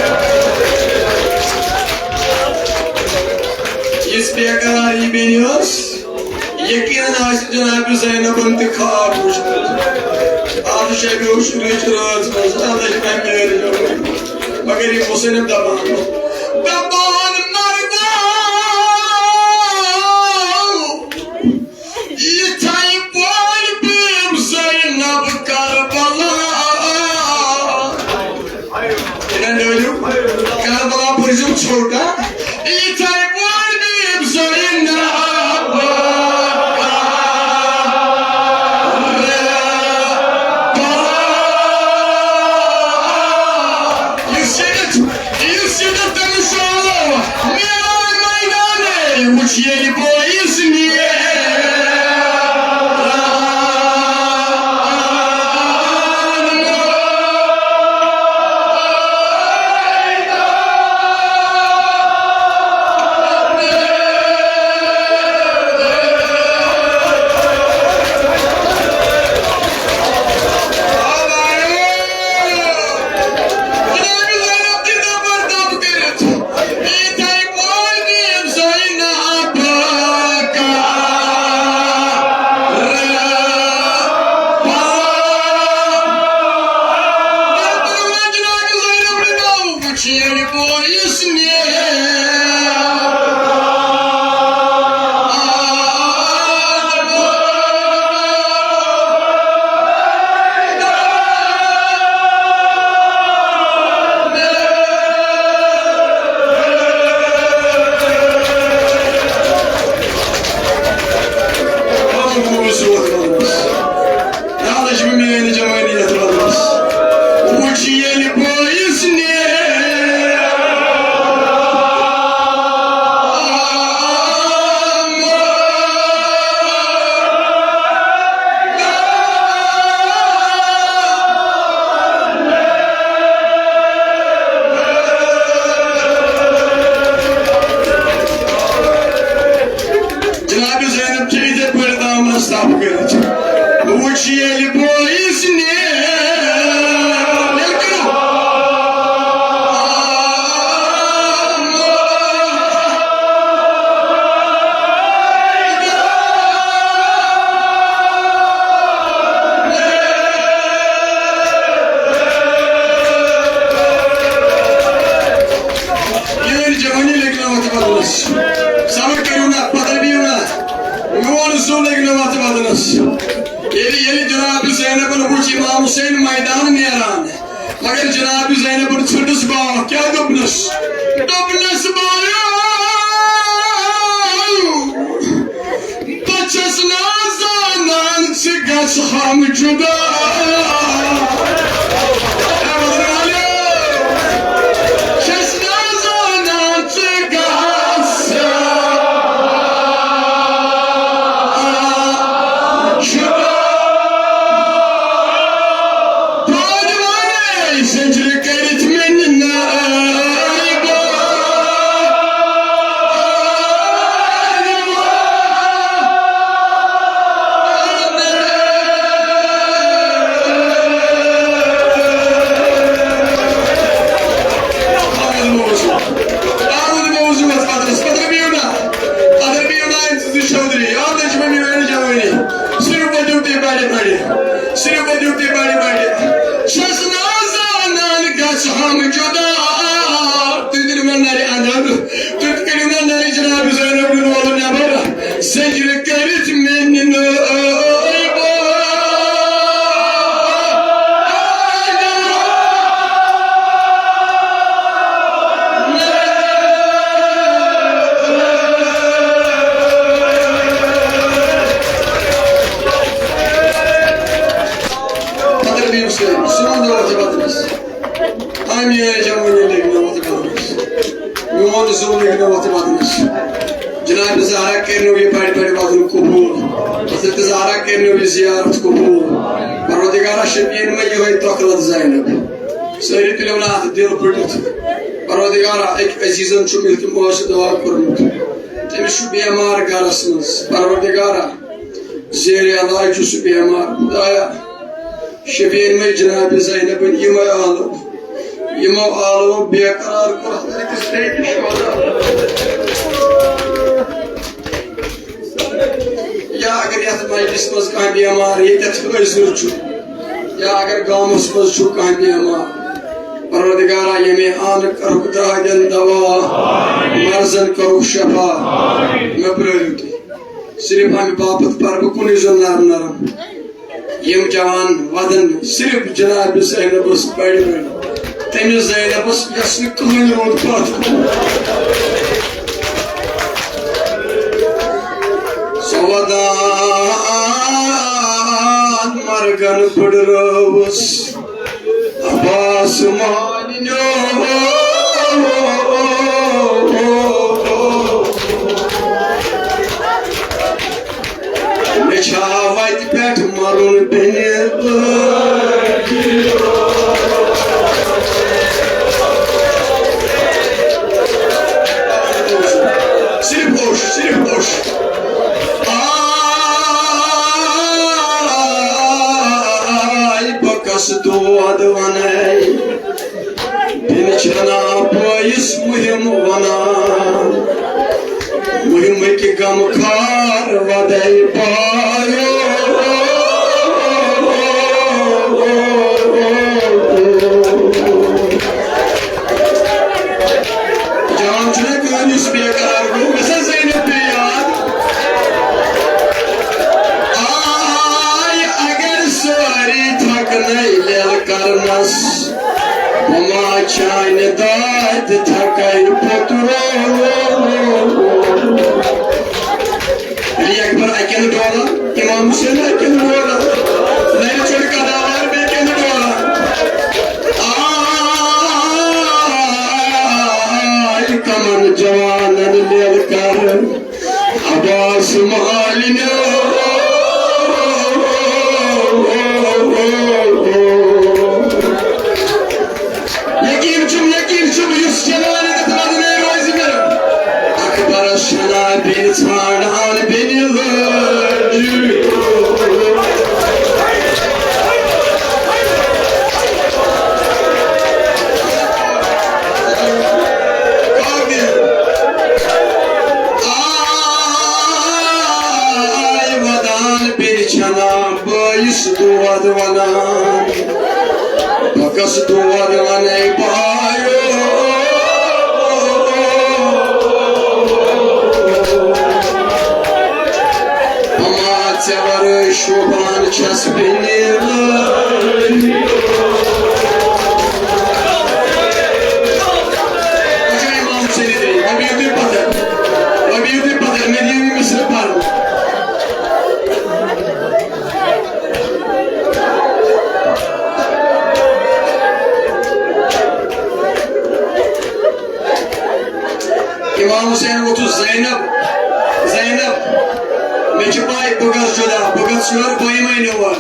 یِژھ بے قرار یہِ بیٚنہِ ٲس، یقیناً آسہِ جناب زینبن تہِ خواب وُچھمُت۔ آز شبِ عاشورٕچ رٲژ منٛز، آز چھِ مےٚ میٛٲنۍ جوان۔ مگر یہِ مُصنِف دَپان، دَپان مَردا، یِتھَے پٲٹھۍ پیٚم زینب کربلا۔ یہِ نہ نٲرِو، کربلا پٔرۍزیو ژھوٚٹ، ہا؟ یِتھَے پٲٹھۍ پیٚم زینب۔ یُس ییٚتٮ۪تھ، یُس ییٚتٮ۪تھ تٔمِس شالہ بٲیِس نیر۔ میٲنۍ جوانی لٔگۍ نہٕ وَتھ بدلس۔ صبر کٔرِو نہ، پتھر بِہِو نہ۔ میون زُو لٔگۍ نہٕ وَتھ بدلس۔ ییٚلہِ، ییٚلہِ جناب زینبن وُچھ امام حسین میدان نیران، مگر جناب زینبن ژھٕٹٕس باو۔ کیٛاہ دوٚپنس؟ دوٚپنس، بایو، بہٕ چھَس نہٕ زانان ژٕ گژھ ہم جدا۔ چھَس نہٕ زانان ژٕ گژھ جدا۔ پادوانَے سٔنجرِ کٔرِتھ مےٚ نِنہٕ۔ آز دِمو وٕچھو۔ آز دِمو وٕچھو اَتھ پَتہٕ۔ پَتہٕ بِہِو نا۔ پَتہٕ بِہِو نا أمۍ سٕنٛز یہِ چودھری۔ یاد چھِ مےٚ میٛٲنۍ جوٲنی۔ صرف وٲتِو تُہۍ بَڑِ بَڑِ۔ صرف وٲتِو تُہۍ بَڑِ بَڑِ۔ چھَس نہٕ زانان گژھٕ ہم جُدا۔ تُہۍ دِیِو مےٚ نَرِ اَنٛدر۔ تُہۍ کٔرِو مےٚ نَرِ جناب زینب نیوٗل نٮ۪بر۔ سٔجدٕ کٔرِتھ مےٚ نِنہٕ۔ پتہٕ بِہِو سٲری، سون دعا تہِ بدلس۔ آ، میٲنۍ جوٲنی لٔگۍ نہٕ وَتھ بدلس۔ میون زُو لٔگۍ نہٕ وَتھ بدلس۔ جناب زہرا کٔرنو یہِ بڑِ بڑِ وَدُن قبوٗل۔ حضرت زہرا کٔرنو یہِ زیارت قبوٗل۔ پروردگارا، شفیعن مہ یِہوٚے تۄکلت زینب۔ سٲری تُلِو نہٕ اَتھ دِل پھٕٹِتھ۔ پروردگارا، أکۍ عزیٖزن چھُم التماس دُعا کوٚرمُت۔ تٔمِس چھُ بٮ۪مار گرس منٛز۔ پروردگارا، زیر علاج چھُ سُہ بٮ۪مار۔ خدایا، شفیعن مہ جناب زینبن یِمو آلو، یِمو آلو بے قرار کوٚر حضرت زینب شہدا۔ یا اگر یتھ مجلس منٛز کانٛہہ بٮ۪مار ییٚتٮ۪تھ حٲضِر چھُ، یا اگر گامس منٛز چھُ کانٛہہ بٮ۪مار، پروردگارا، ییٚمے آنہٕ کرُکھ دادٮ۪ن دوا، مرضن کرُکھ شفا، مہ پرٲرِو تُہۍ۔ صرف امہِ باپتھ پرٕ بہٕ کُنُے زوٚن نرم نرم۔ یِم جوان ودن صرف جناب زینبس پرِ وۄنۍ۔ تٔمِس زینبس یۄس نہٕ کٕہٕنۍ روٗد پتھ۔ سۄ ودان مرگن پھٕٹرٲوٕس عباس مالِنیو۔ مےٚ چھا وتہِ پٮ۪ٹھ مرُن بیٚنہِ؟ صرف ہوش، صرف ہوش۔ آے بہٕ کس دود ونے۔ بیٚنہِ چھنا بٲیِس مُہِم وَنان، مُہِمٕکۍ غمخار وَدَے پایو۔ جوان چھُنہ کٕہٕنۍ یُس بے قرار گوٚو، مےٚ سا زینب پیٚیہِ یاد۔ آے اگر سٲری تھکنَے لیل کرنس، بہٕ ما چانہِ دادِ تھکے پوٚتُر۔ علی اکبر اکٮ۪ن ڈولن، امام حسین اکٮ۪ن ڈولن، نرِ چُھٹۍ قداوار بیٚکٮ۪ن ڈولن۔ آے کمن جوانن لیل کرن۔ عباس مالِنیو۔ یقین چھُم، یقین چھُم، یُس جوان ییٚتٮ۪تھ ودنے روزِ مےٚ، اکبرس چھنا بیٚنہِ ژھانڈان بیٚنہِ لٲج۔ ونان، بہٕ کس دود ونَے بایو۔ اما ژےٚ ورٲے شوبان چھَس بیٚنہِ۔ اچھا، امام حسین تہِ، وۄنۍ بِہِو تُہۍ پتھر، وۄنۍ بِہِو تُہۍ پتھر، مےٚ دِیِو یہِ مِصرٕ پرنہٕ۔ امام حسین ووٚتھُس، زینب، زینب، مےٚ چھِ پَے بہٕ گژھٕ جُدا، بہٕ گژھٕ یورٕ بٲے مٲنِو وَن۔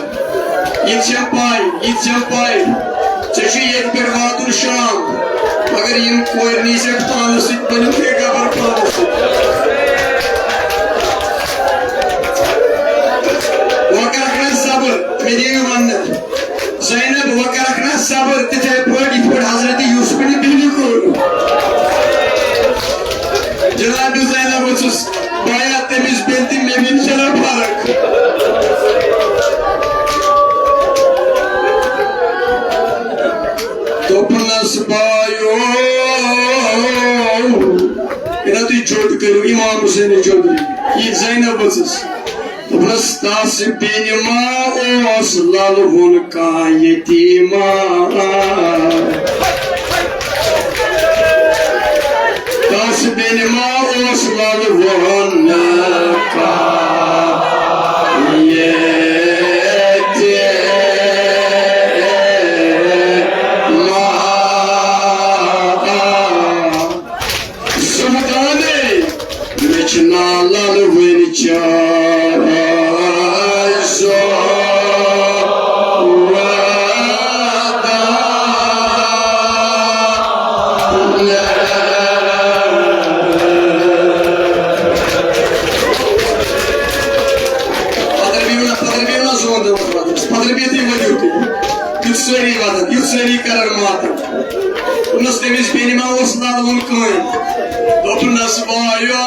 یہِ تہِ چھَم پَے، یہِ تہِ چھَم پَے۔ ژےٚ چھُے ییٚتہِ پٮ۪ٹھ واتُن شام، مگر یِم کورِ نی ژےٚ پانَس سۭتۍ، بَنیُک ہے گبر پانَس سۭتۍ۔ وۄنۍ کَرَکھ نہ صبر، مےٚ دِیِو وَننہٕ۔ زینب، وۄنۍ کَرَکھ نہ صبر، تِتھَے پٲٹھۍ، یِتھ پٲٹھۍ حضرت یوسفن بیٚنہِ کوٚر۔ جناب زینب ؤژھٕس، بایا تٔمِس بیٚنہِ تہِ مےٚ بیٚنہِ چھَنہ فرق۔ دوٚپنَس بایو، ییٚلہِ تُہۍ جوٚد کٔرِو، امام حسینٕچ جوٚد، یہِ زینب ؤژھٕس۔ دوٚپنَس، تَس بیٚنہِ ما اوس لَلہٕ وُن کانٛہہ یتیٖما؟ تَس بیٚنہِ ما اوس لَلہٕ وُن کانٛہہ یتیٖما؟ سُلطانے، مےٚ چھِ ناو لَلہٕ وٕنۍ چاے سو۔ پتہٕ بیٚہو نہ، پتہٕ بیٚہو نہ زون دِوان پتہٕ۔ پتہٕ بیٚہتھٕے ؤنِو تُہۍ۔ یُتھ سٲری وَدَن، یُتھ سٲری کَرَن ماتَم۔ دوٚپنَس تٔمِس بیٚنہِ ما اوس لَلہٕ وُن کٕہٕنۍ؟ دوٚپنَس بایو،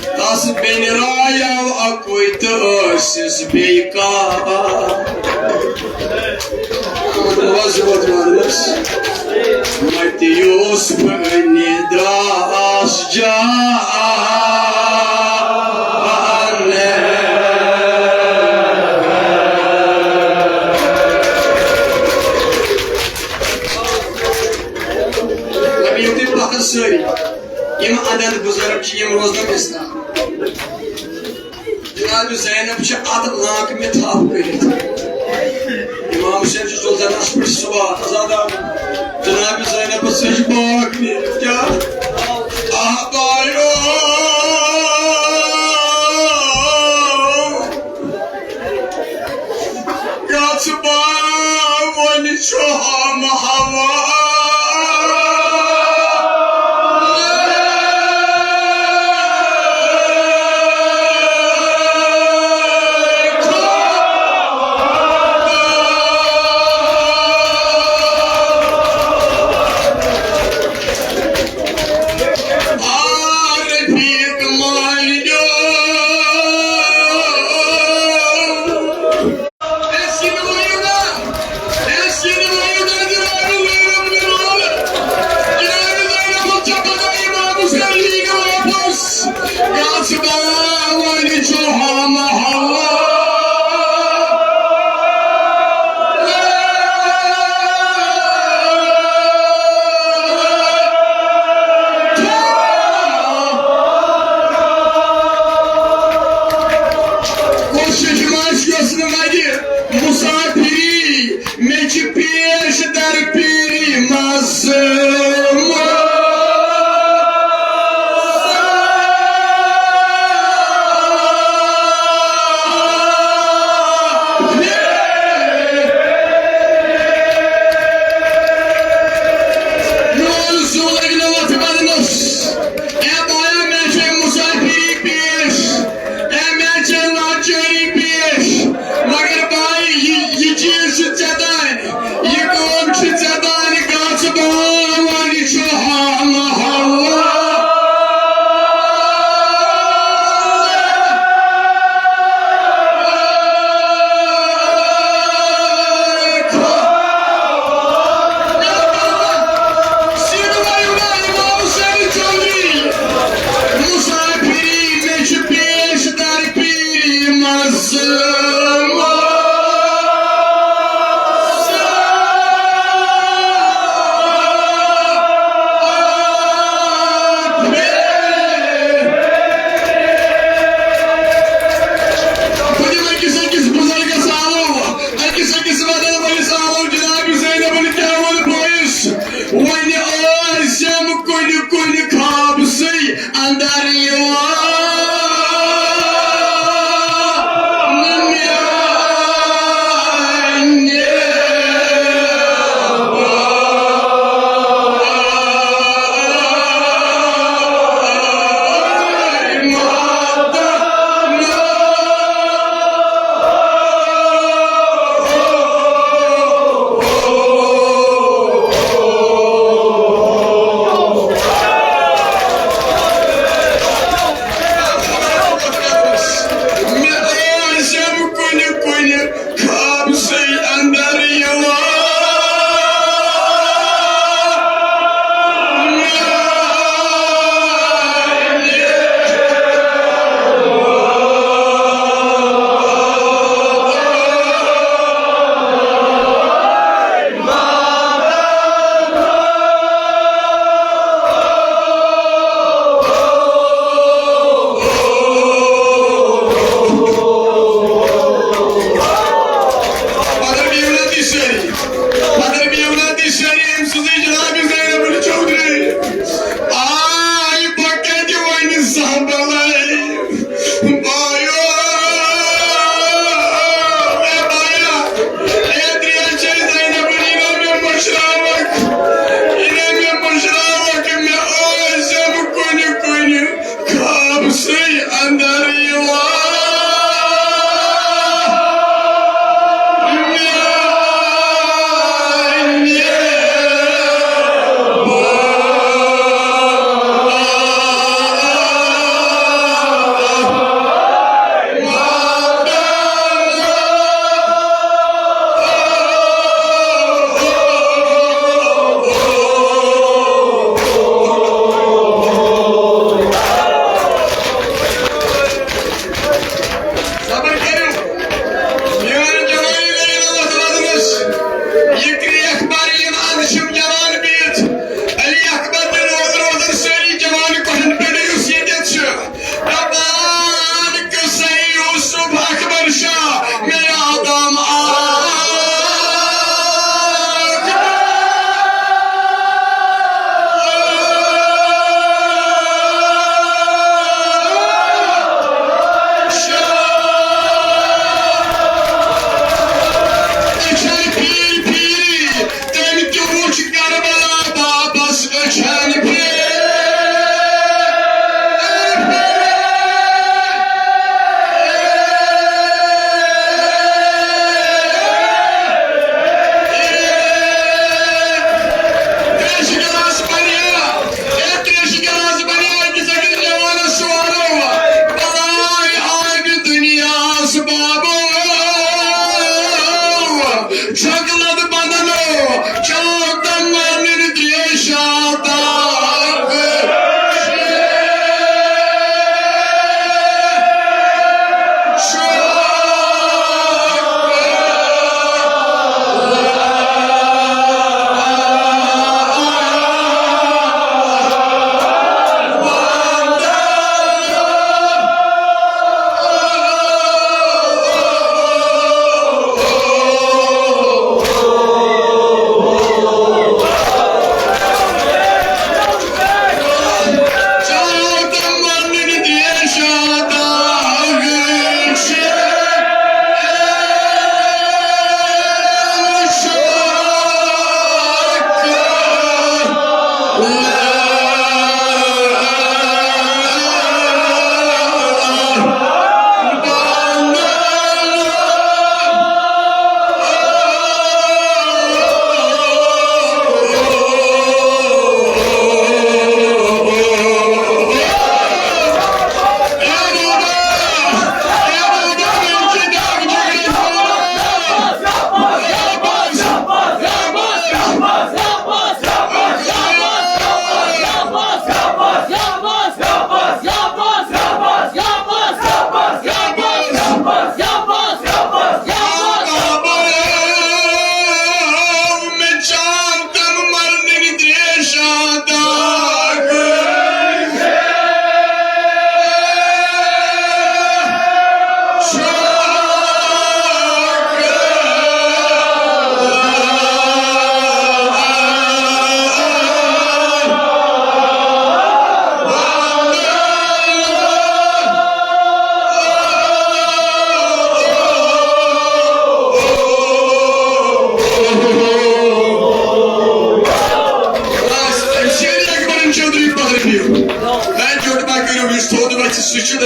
تَس بیٚنہِ رایو اَکُے تہٕ ٲسِس بیٚیہِ کانٛہہ۔ وَزٕ وَزٕ وَزٕ۔ مَتہِ یوسف أنہِ درٛاس جان۔ لَبیو تُہۍ پَتھر سٲری۔ یِم اَدَد بُزرگ چھِ، یِم روزنَو اِسلام۔ جناب زینب چھِ اَتھ لانٛکمہِ تھپھ کٔرِتھ۔ امام حسین چھُ زُلزَنَس پٮ۪ٹھ سوار۔ آزاد آو۔ جناب زینبَس سۭتۍ چھِ پاک نیٖرِتھ۔ کیٛاہ؟ آ بایو! یَتھ باوَن چھُ ہم ہوا۔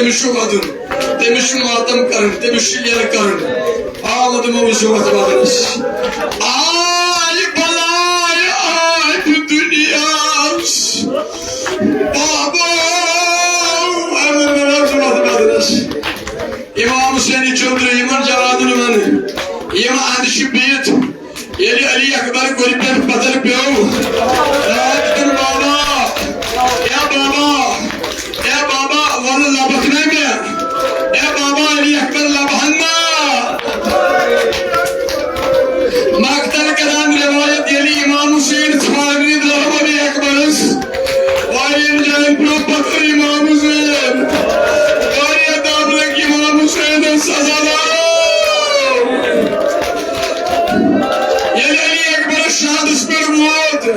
تٔمِس چھُ وَدُن، تٔمِس چھُ ماتم کَرُن، تٔمِس چھُ یَلہٕ کَرُن۔ آ، وَدُن، وَدُن، وَدُن۔ آے بَلاے، آے دُنیاہَس۔ بابا، وَدُن، وَدُن۔ امام حسین چھُ ترٛیٚیِمن جماعتن منٛز یِم اَنٛد چھِ بِہِتھ۔ ییٚلہِ علی اکبر گُرِ پٮ۪ٹھ پتھر پیوٚو، راتھ دیُن بابا، اے بابا، اے بابا، وَلہٕ لبکھ نہ مےٚ، اے بابا، علی اکبر لبہن نا۔ مقتل کران روایت، ییٚلہِ امام حسین ژھانٛڈنہِ درٛاو علی اکبرس، واریاہن جاین پیوٚو پتھر امام حسین، واریاہ دب لٔگۍ امام حسینس سزا۔ ییٚلہِ علی اکبرس شہادس پٮ۪ٹھ ووت،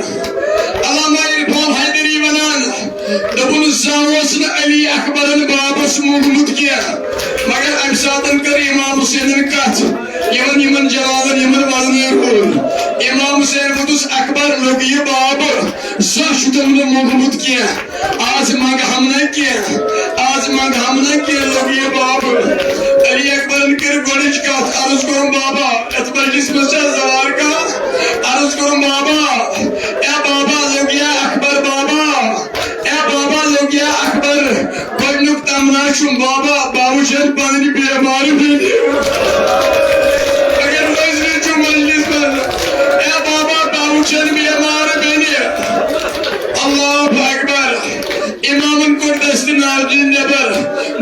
علامہ عرفان حیدری ونان، دوٚپُن، زانٛہہ اوس نہٕ علی اکبرن بابس موٚنگمُت کینٛہہ، مگر امہِ ساتن کٔر امام حسینن کتھ، یِمن، یِمن جلالن، یِمن وزنہٕ روٗد۔ امام حسین ووٚنُس، اکبر، لوٚگ یہِ باب، زانٛہہ چھُتن نہٕ موٚنگمُت کینٛہہ۔ آز منٛگہٕ ہم نہ کینٛہہ، آز منٛگہٕ ہم نہ کینٛہہ، لوٚگ یہِ باب۔ علی اکبرن کٔر گۄڈٕنِچ کتھ، عرض کوٚرُن، بابا، یتھ مجلس منٛز چھا زوار کانٛہہ؟ عرض کوٚرُن، بابا، اے بابا، لوٚگ یا اکبر بابا، اے بابا، لوٚگ یا اکبر۔ گۄڈٕنیُک تمنا چھُم، بابا، بہٕ وٕچھن پنٕنۍ بیمار بیٚنہِ۔ اگر روزوٕنۍ چھُ مجلس منٛز، اے بابا، بہٕ وٕچھن بیمار بیٚنہِ۔ اللہ اکبر۔ امامن کوٚر دستہِ ناردِنۍ نٮ۪بر۔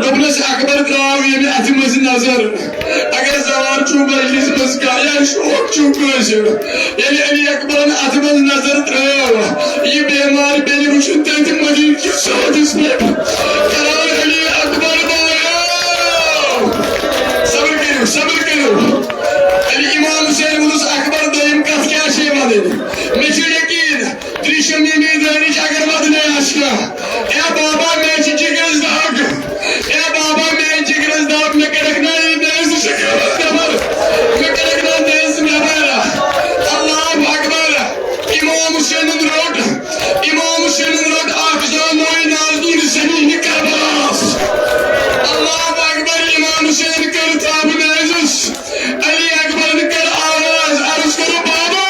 دوٚپنس، اکبر درٛاو ییٚمہِ اتھِ منٛز نظر۔ اگر زوان چھُ مجلس منٛز کانٛہہ یا شوق چھُ کٲنٛسہِ، ییٚلہِ علی اکبرن اتھِ منٛز نظر ترٛٲو، یہِ بیمار بیٚنہِ وٕچھُن تٔتھۍ مدیٖنہٕ کِس سہدِس پٮ۪ٹھ۔ کران علی اکبر بایو۔ صبر کٔرِو، صبر کٔرِو۔ علی امام حسین ووٚنُس، اکبر، دوٚیِم کتھ کیٛاہ چھے ونٕنۍ؟ مےٚ چھُ یقیٖن، تریشم میٲنِس دٲنِچ اگر ودنے آسہِ کانٛہہ۔ اے بابا، مےٚ چھِ جگرس دگ۔ اے بابا، مےٚ چھِ جگرس دگ۔ مےٚ کَرَکھ نا یہِ نیزٕ شکاوت نٮ۪بر۔ مےٚ کَرَکھ نا نیزٕ نٮ۪بر۔ اللہ اکبر۔ امام حسینن روٚٹ، امام حسینن روٚٹ اکھ جانوے ناردین زمین کربلاس۔ اللہ اکبر۔ امام حسین کٔر تھپھ نیزس۔ علی اکبرن کٔر آواز، عرض کوٚر، بابا،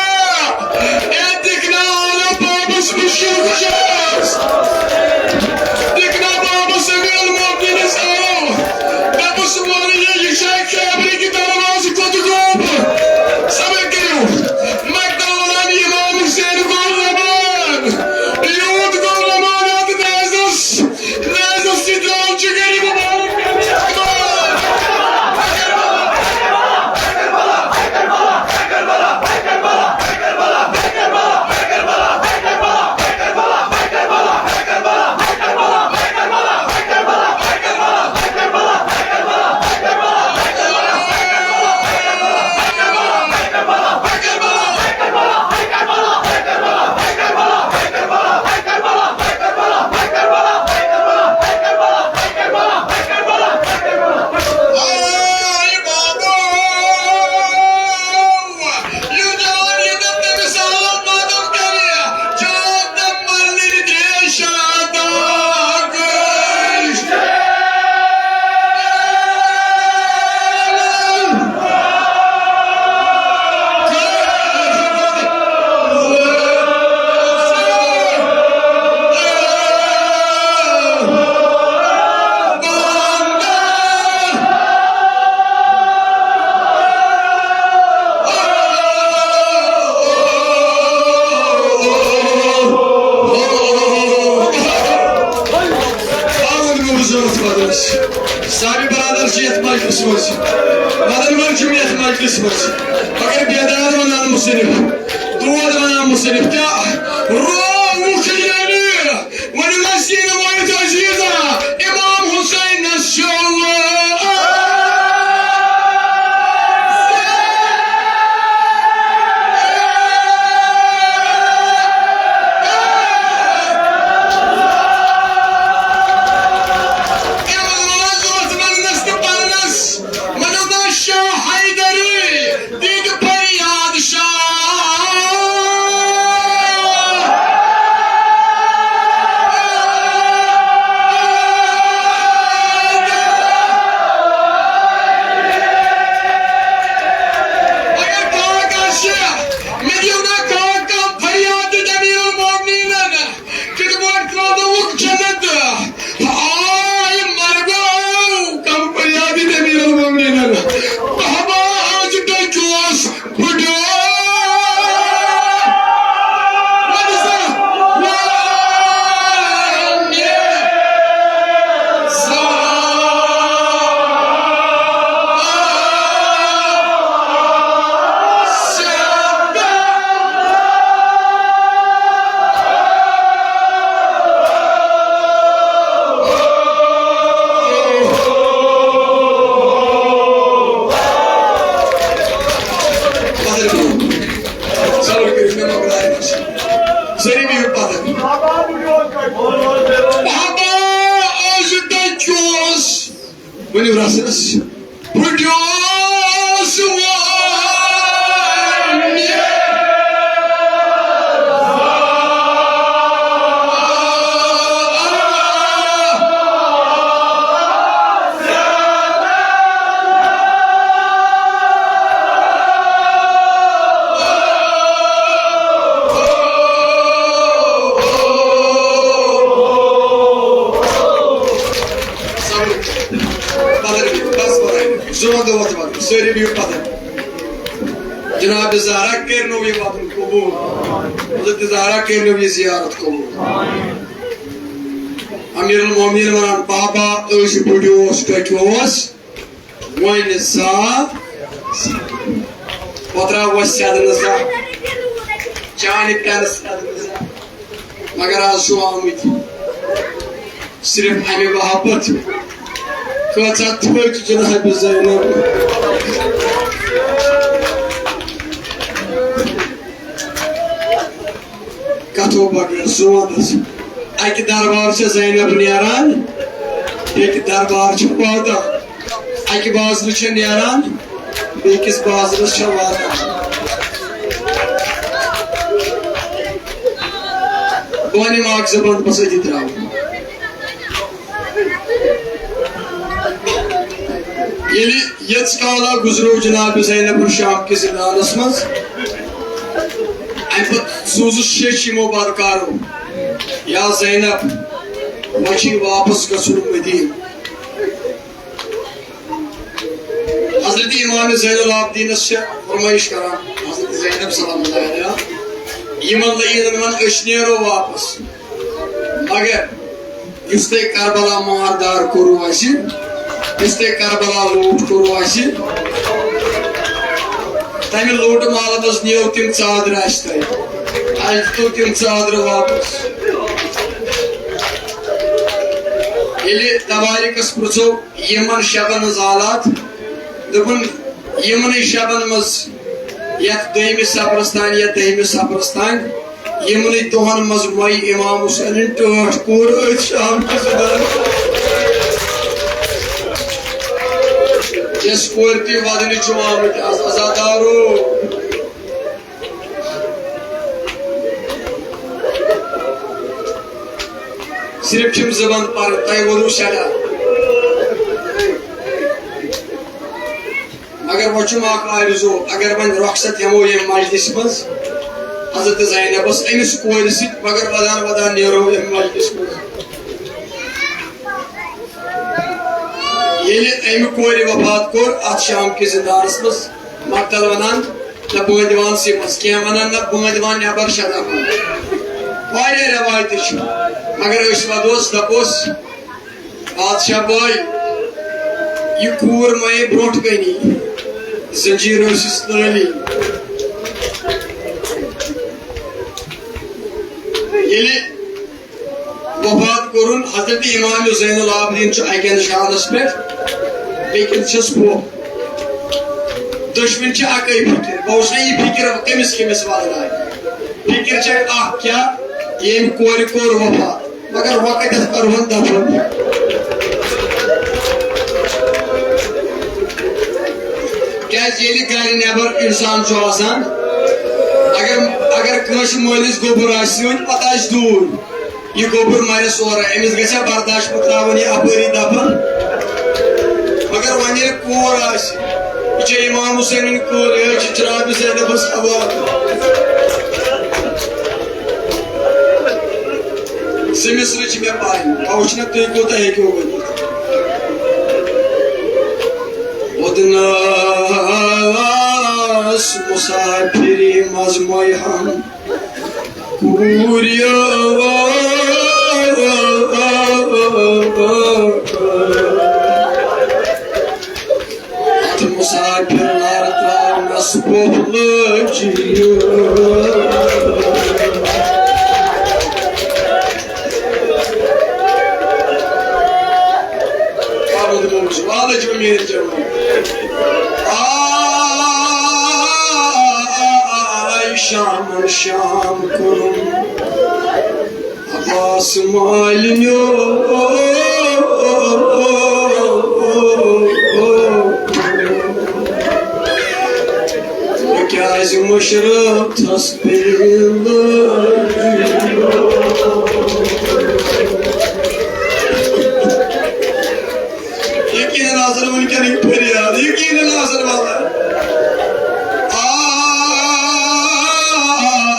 اے دِکھ نا آلو بابس مشکل کجاس؟ دِکھ نا بابس امیر المومنینس آلو۔ دوٚپُس، وَلہٕ یہِ، یہِ چھا خیبرٕکہِ دروازٕ کوٚت گوٚو؟ صبر کٔرِو۔ مگر وَنان امام حسین گوٚو رَمان۔ یوٗت گوٚو رَمان اَتھ نیزس۔ نیزس سۭتۍ درٛاو جگر مبارک۔ سارے برادر چھِ یتھ مجلس منٛز، مدن وٲلۍ چھِ یتھ مجلس منٛز، مگر بیداد ونان مصنف، دود ونان مصنف، کیٛاہ رووُکھ یعنی؟ ونہِ مسجد وٲتۍ عزیزا، امام حسینس چھُ امام حسینس تہٕ پرنس ونو شاہ حیدری۔ دِتھ فریاد شاہ۔ بُڈیوس وَنہِ۔ پتھر بِہِو، بس پتھر۔ زٕ وَنہٕ دۄہ وَتھ وَنہٕ، سٲری بِہِو پتھر۔ جناب زہرا کٔرنو یہِ وَدُن قبوٗل۔ حضرت زہرا کٔرنو یہِ زیارت قبوٗل۔ امیر المومنین ونان، بابا ٲسۍ بُڈیوس ٹۄپہِ اوس، وۄنۍ زا۔ پتہٕ اوس سیدٕ نہٕ زانٛہہ۔ چانہِ پٮ۪نہٕ سیدٕ نہٕ زانٛہہ۔ مگر آز چھُو آمٕتۍ صرف اَمہِ باپتھ۔ کۭژاہ تھٔج جناب زینب۔ کتھو بغٲر سونٛدس۔ اکہِ دربار چھےٚ زینب نیران، بیٚکہِ دربار چھےٚ واتان۔ اکہِ بازرٕ چھےٚ نیران، بیٚکِس بازرس چھےٚ واتان۔ بہٕ وَنہٕ یِم اکھ زٕ بند، بس أتی ترٛاوٕ۔ ییٚلہِ یٔژ کالا گُزرو جناب زینبُن شام کِس زِندانس منٛز، اَمہِ پتہٕ سوٗزُس شیٚچھ یِمو بدکارو، یا زینب، وۄنۍ چھُے واپس گژھُن مدیٖنہٕ۔ حضرت امام زین العابدینس چھِ فرمٲیش کران، حضرت زینب سلام اللہ علیہا، یِمن لگی وۄنۍ أسۍ نیرو واپس، مگر یُس تۄہہِ کربلا ماردار کوٚروٕ اَسہِ، یُس تۄہہِ کربلا لوٗٹھ کوٚروٕ اَسہِ، تَمہِ لوٗٹہٕ مالہٕ منٛز نِیو تِم ژادرٕ اَسہِ تۄہہِ۔ اَسہِ دِتو تِم ژادرٕ واپس۔ ییٚلہِ تباریکس پرٛژھو، یِمن شبن ہٕنٛز حالات، دوٚپُن، یِمنٕے شبن منٛز، یتھ دوٚیمِس سفرس تام یا دٔہمِس سفرس تام، یِمنٕے دۄہن منٛز مۄیہِ امام حسینن ٹٲٹھ کوٗر أتھۍ شام کِس دورس۔ یۄس کورِ تہِ ودنہِ چھُ آمُت از، عزادارو۔ صرف چھِم زٕ بند پرٕنۍ، تۄہہِ ووٚنوٕ سٮ۪ٹھاہ۔ مگر وۄنۍ چھُم اکھ آرزو، اگر وۄنۍ رۄخصت ہٮ۪مو ییٚمہِ مجلسہِ منٛز حضرت زینبس أمِس کورِ سۭتۍ، مگر ودان ودان نیرو ییٚمہِ مجلسہِ منٛز۔ ییٚلہِ أمہِ کورِ وفات کوٚر، اتھ شام کِس زِندانس منٛز مقتل ونان، نہ بٲنٛدِ وان سِمس، کینٛہہ ونان نہ بٲنٛدِ وان نٮ۪بر شدہ کُن۔ واریاہ رٮ۪وایتہٕ چھِ، مگر أسۍ ودوس، دپوس، بادشاہ بھاے، یہِ کوٗر مَیہِ برونٛٹھ کنی، زنجیٖر ٲسِس نٲلی۔ ییٚلہِ وفات کوٚرُن، حضرت امام زین العابدین چھُ اَکہِ اندٕ شانس پٮ۪ٹھ، بیٚکہِ اندٕ چھَس پھۄپھ۔ دۄشوٕنۍ چھِ اَکٕے فِکِر۔ بہٕ وٕچھٕ نہ یہِ فِکِر کٔمِس کٔمِس واتنایہِ۔ فِکِر چھےٚ اکھ کیٛاہ، ییٚمۍ کورِ کوٚر وفات، مگر وۄنۍ کتٮ۪تھ کرہون دفن؟ کیٛازِ ییٚلہِ گرِ نٮ۪بر انسان چھُ آسان، اگر، اگر کٲنٛسہِ مٲلِس گوٚبُر آسہِ سیُن، پتہٕ آسہِ دوٗر، یہِ گوٚبُر مرِ سورُے، أمِس گژھِ ہا برداشت، بہٕ ترٛاوَن یہِ اَپٲری دفن؟ مگر وۄنۍ ییٚلہِ کوٗر آسہِ، یہِ چھےٚ امام حسینٕنۍ کوٗر، یہِ حظ چھِ جناب زینبس حوالہٕ۔ زٕ مصرٕ چھِ مےٚ پَے، بہٕ وٕچھِ نہ تُہۍ کوٗتاہ ہیٚکِو ؤنِتھ۔ وۄدنَس مُسافِری منٛز مۄیہِ ہم کوٗریو۔ اَتھ مُسافِر نار ترٛاونَس پوٚہ لٲجِو۔ آمد موج، والج میٖر جوان۔ آ، آ، آ، شامن شام کوٚرُن عباس مالنیو۔ مشرف تھس پھرِ لٲج۔ یقیناً آسن وٕنکیٚن یہِ فریاد، یقیناً آسن وَنان۔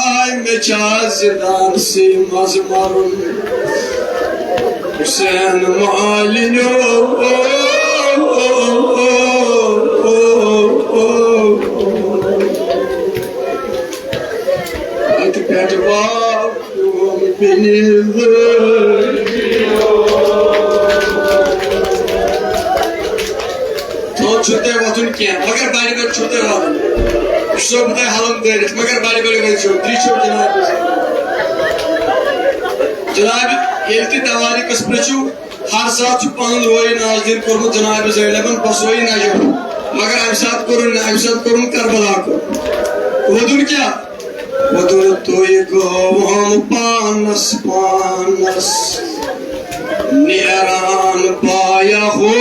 آے مےٚ چھا زِندانسٕے منٛز مَرُن۔ حسین مالنیو۔ اتہِ پٮ۪ٹھ واو پیوم بیٚنہِ لٲج۔ تھوٚد چھُنہٕ تۄہہِ وۄتھُن کینٛہہ، مگر بڑِ بڑِ چھُو تۄہہِ وَنُن۔ یہِ چھُسو بہٕ تۄہہِ حلم دٲرِتھ، مگر بڑِ بڑِ ؤتھِو، درٛیٖچھِو جناب۔ جناب، ییٚلہِ تہِ توٲریٖخس پرٛژھِو، ہر ساتہٕ چھُ پنُن رویہِ ناز دیٖن کوٚرمُت جناب زینبن بسویی نجف، مگر امہِ ساتہٕ کوٚرُن نہٕ، امہِ ساتہٕ کوٚرُن کربلا کوٚر۔ وۄدُن کیٛاہ؟ وۄدُن تُہۍ گوٚوم پانس پانس نیران پایہ ہو۔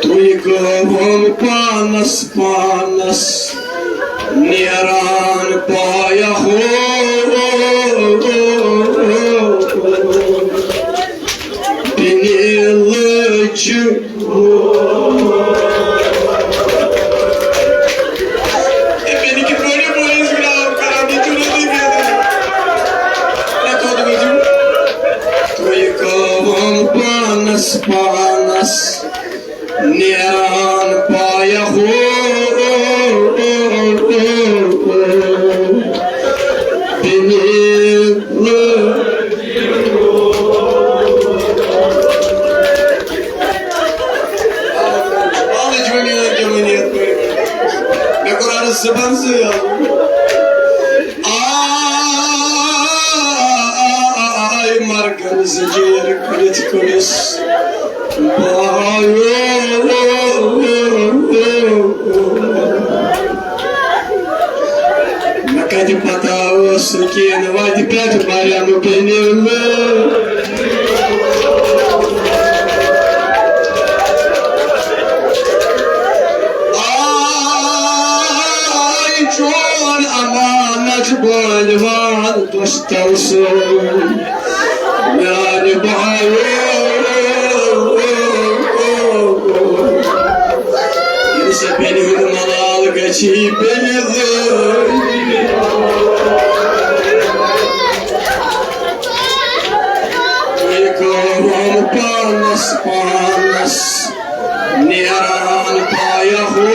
تُہۍ گوٚوم پانس پانس نیران پایہ ہو۔ بیٚنہِ لٔج۔ اے، بیٚنہِ کِتھ پٲٹھۍ بٲیِس گِراو کران، یہِ چھُ روزٕے بیٚنہِ۔ اے، تھوٚد ؤتھِو۔ تُہۍ گوٚوم پانس پانس نیران پایہ ہو۔ بیٚنہِ لٔج۔ مےٚ کوٚر عرض زبان سۭتۍ۔ آے مرگن زنجیر کٔڑِتھ کٔڑِس۔ مےٚ کتہِ پتہ ٲس سکیٖن وتہِ پٮ۪ٹھ مریم بیٚنہِ لٲج۔ آے چون امانت بٲلوان دوستو سۭتۍ۔ میانہِ بھایو، ییٚمہِ سۭتۍ بیٚنہِ ہُنٛد ملال گژھِ، بیٚنہِ لٲج۔ تُہۍ گوٚوم پانس پانس نیران پایہ ہو۔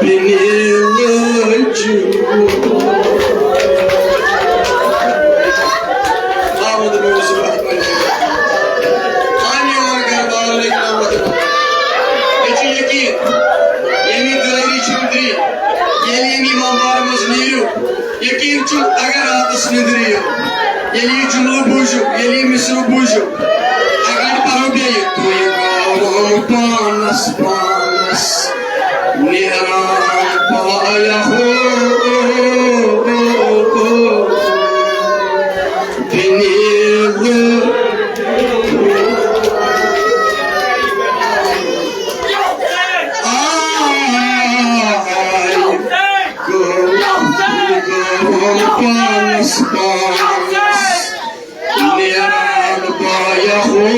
بیٚنہِ لٔج۔ آمد روز رحمت۔ آن یور گھر بار لیکن آمد۔ مےٚ چھُ یقین، ییٚمہِ دٲری چھُنہٕ درٛے، ییٚلہِ ییٚمہِ امام بارٕ منٛز نیٖرِو، یقین چھُم اگر راتس نِندرِ یِم، ییٚلہِ یہِ جملہٕ بوٗزِو، ییٚلہِ یہِ مصرٕ بوٗزِو، اگر پرو بیٚیہِ، تُہۍ گوٚوم پانس پانس نیران پایہ ہو۔ بیٚنہِ لٲج۔ آے گوٚو، گوٚو پانس پانس نیران پایہ ہو۔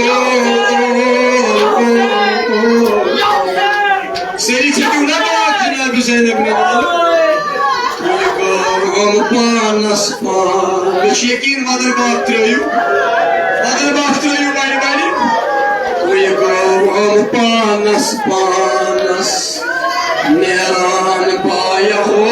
سٲری چھٔکِو نا پاک جناب زینب نال۔ تُہۍ گوٚوم پانس پان۔ مےٚ چھُ یقین مدر باپ ترٲیِو۔ مدر باپ ترٲیِو بڑِ بڑِ۔ تُہۍ گوٚوم پانس پانس نیران پایہ ہو۔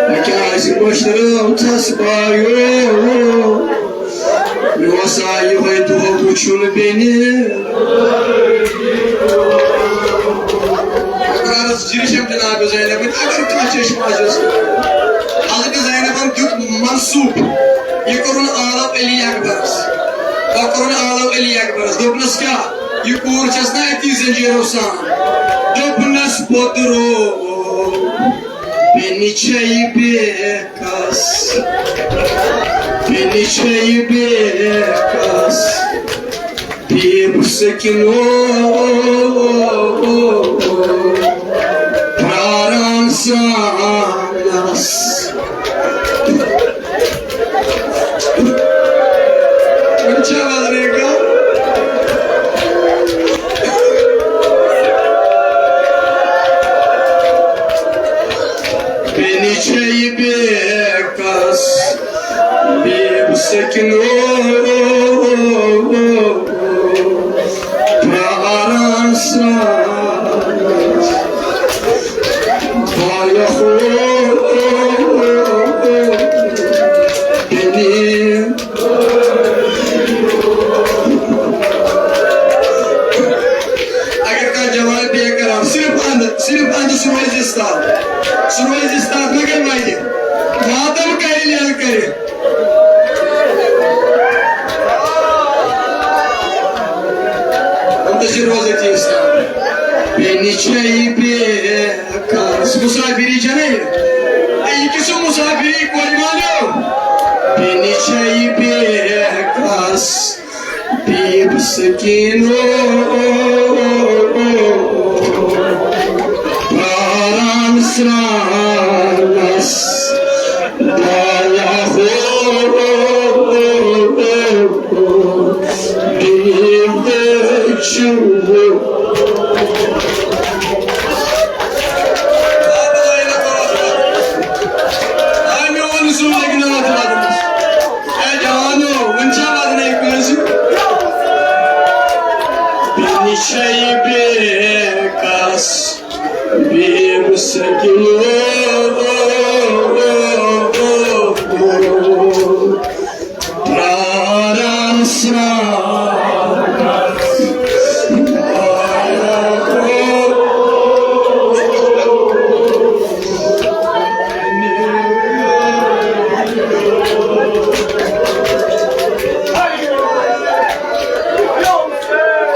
مےٚ کیٛازِ مٔشرٲوتھس بایو؟ مےٚ اوسا یِہوٚے دۄہ وٕچھُن بیٚنہِ؟ مےٚ کوٚر عرض جِرشم جناب زینبن، اگر کانٛہہ چشمہ آسٮ۪س۔ حضرت زینبن دیُت منصوٗب، یہِ کوٚرُن عالم علی اکبرس۔ دوٚپنَس، "کیٛاہ، یہِ کوٗر چھَس نا أتی زنجیٖرو سان؟" دوٚپنَس، "پوٚدرو، بیٚنہِ چھےٚ یہِ بے کس، بیٚنہِ چھےٚ یہِ بے کس، بیٖب سکیٖنو پرٛاران سانس۔" وۄنۍ چھا وَلرِ کانٛہہ؟ بیٚنہِ چھےٚ یہِ بے کس، بیٖب سکیٖنو پرٛاران سانس۔ بالہ ہو بیٚنہِ۔ اگر کانٛہہ جوان بیٚیہِ کران، صرف اندٕ، صرف اندٕ، سُہ روزِ استاد، سُہ روزِ استاد، مگر وَنہِ ماتم کرِ، لیل کرِ۔ منتظر روزِ تہِ استاد۔ بیٚنہِ چھےٚ یہِ بے کس۔ مسافری چھےٚ نا یہِ؟ اے، یہِ کہِ سُہ مسافری کورِ والٮ۪و؟ بیٚنہِ چھےٚ یہِ بے کس، بیٖب سکیٖنو پرٛاران سرٛانس۔ بالہ ہو بیٚنہِ چھُ۔ آ، میون زُو لگہِ نہٕ اَتھ وَدنَس۔ اے جوانو، وۄنۍ چھا وَدنے کٲنٛسہِ؟ بیٚنہِ چھےٚ یہِ بے کس، بیٖب سکیٖنو پرٛاران سرٛان۔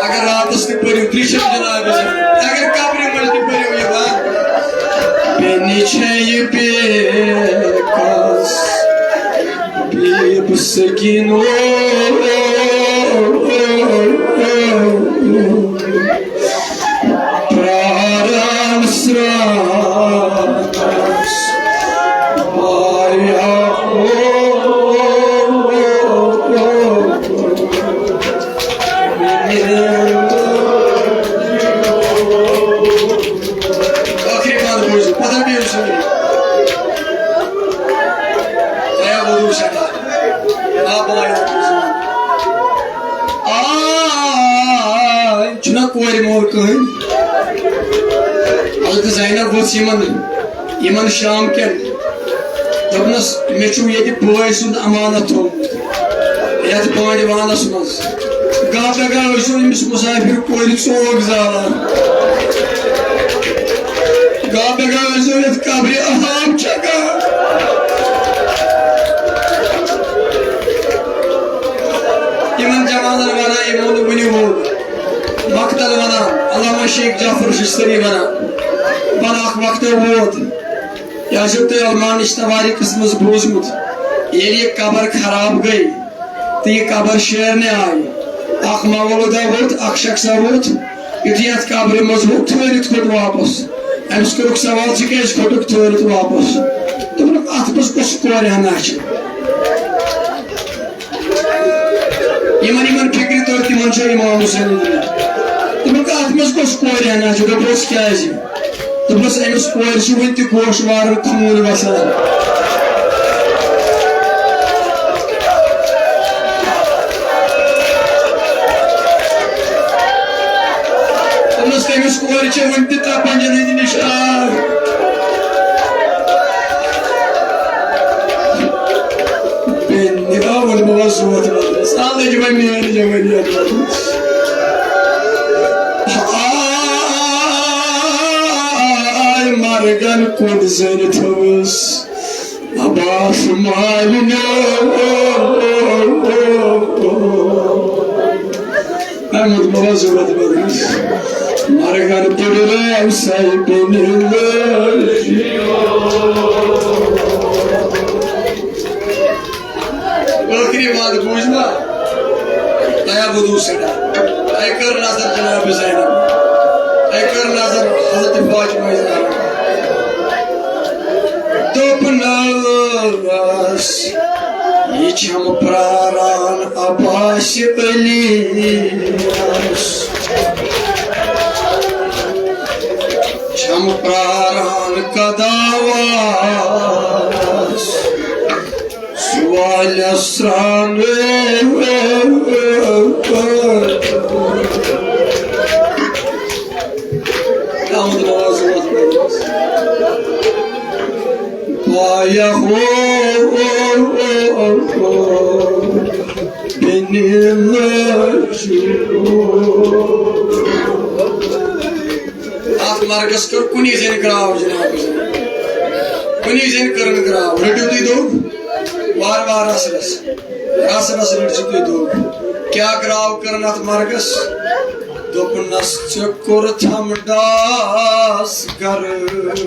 اگر راتس تہِ پٔرِو، تہِ چھِ جناب عزت۔ اگر قبرِ منٛز تہِ پٔرِو یہِ بات۔ بیٚنہِ چھےٚ یہِ بے کس، بیٖب سکیٖنو پرٛاران سرٛانس۔ وایا ہو۔ ٲخری بند بوٗزِو، پتہ پیٚیِو سٲری۔ اے ابو شکا۔ آ، بلایہِ۔ آ، چھُنہ کورِ مول کٕہٕنۍ؟ حضرت زینب ؤژھ یِمن، یِمن شام کٮ۪ن۔ دوٚپنَس، "مےٚ چھُو ییٚتہِ بٲے سُنٛد امانت تھوٚومُت یَتھ بانڈِ وانَس منٛز۔ گاہ بہ گاہ ٲسۍزیو أمِس مُسافِر کورِ ژوک زالان۔ گاہ بہ گاہ ٲسۍزیو یَتھ قبرِ آب چھَکان۔" یِمَن جوانَن وَنان، یِمو نہٕ وٕنہِ ووٚن۔ مقتل وَنان، علامہ شیخ جعفر ششتری وَنان، بَڑٕ اَکھ وقتہ ووت۔ یہِ آسیو تۄہہِ علماء نِش تواریٖخس منٛز بوٗزمُت، ییٚلہِ یہِ قبر خراب گٔے تہٕ یہِ قبر شیرنہِ آیہِ، اکھ مولوٗدا ووٚتھ، اکھ شخصا ووٚتھ، یُتھُے یتھ قبرِ منٛز ووٚتھ، تھٲرِتھ کھوٚت واپس۔ أمِس کوٚرُکھ سوال، "ژٕ کیازِ کھوٚتُکھ تھٲرِتھ واپس؟" دوٚپُکھ، "اتھ منٛز کۄس کورِ ہنا چھِ؟" یِمن، یِمن فِکرِ توٚر، تِمن چھُ امام حسین دیُتمُت۔ تِمن کتھ منٛز کۄس کورِ ہنا چھِ؟ دوٚپُس، کیازِ؟ دوٚپُس، أمِس کورِ چھُ وُنہِ تہِ گوشوارن خوٗن وسان۔ دوٚپُس، تٔمِس کورِ چھِ وُنہِ تہِ تپنجن ہٕنٛدۍ نِشان۔ بیٚنہِ آ ووٚن بہٕ وَس ووت وَس۔ آ لٔج وۄنۍ میٛٲنۍ جوٲنی اَتھ وَس۔ آے مرگن کُن زٔنۍ تھٲوٕس عباس مالِنیو۔ ملازمت ورس، مرگن پڑھ رہا سائی بن لوشی۔ ٲخری وعدٕ بوٗز نا؟ تۄہہِ ہا ووٚنوُ سٮ۪ٹھاہ۔ تۄہہِ کٔر نظر جناب زینب؟ تۄہہِ کٔر نظر حضرت فاطمہ زہرا؟ دوٚپنَس، یہِ چھَم پراران عباس علیَس۔ چھَم پراران قداوس۔ سُہ والٮ۪س سرٛان۔ پایہ ہو بِنہِ لٲج۔ اتھ مرگس کٔر کُنی زٔنۍ گراو جناب۔ کُنی زٔنۍ کٔرٕن گراو۔ رٔٹِو تُہۍ دوٚب۔ وارٕ وارٕ رس رس۔ رس رس رٔٹِو تُہۍ دوٚب۔ کیٛاہ گراو کٔرٕن اتھ مرگس؟ دوٚپنس، ژےٚ کوٚرتھم ڈاس گرس۔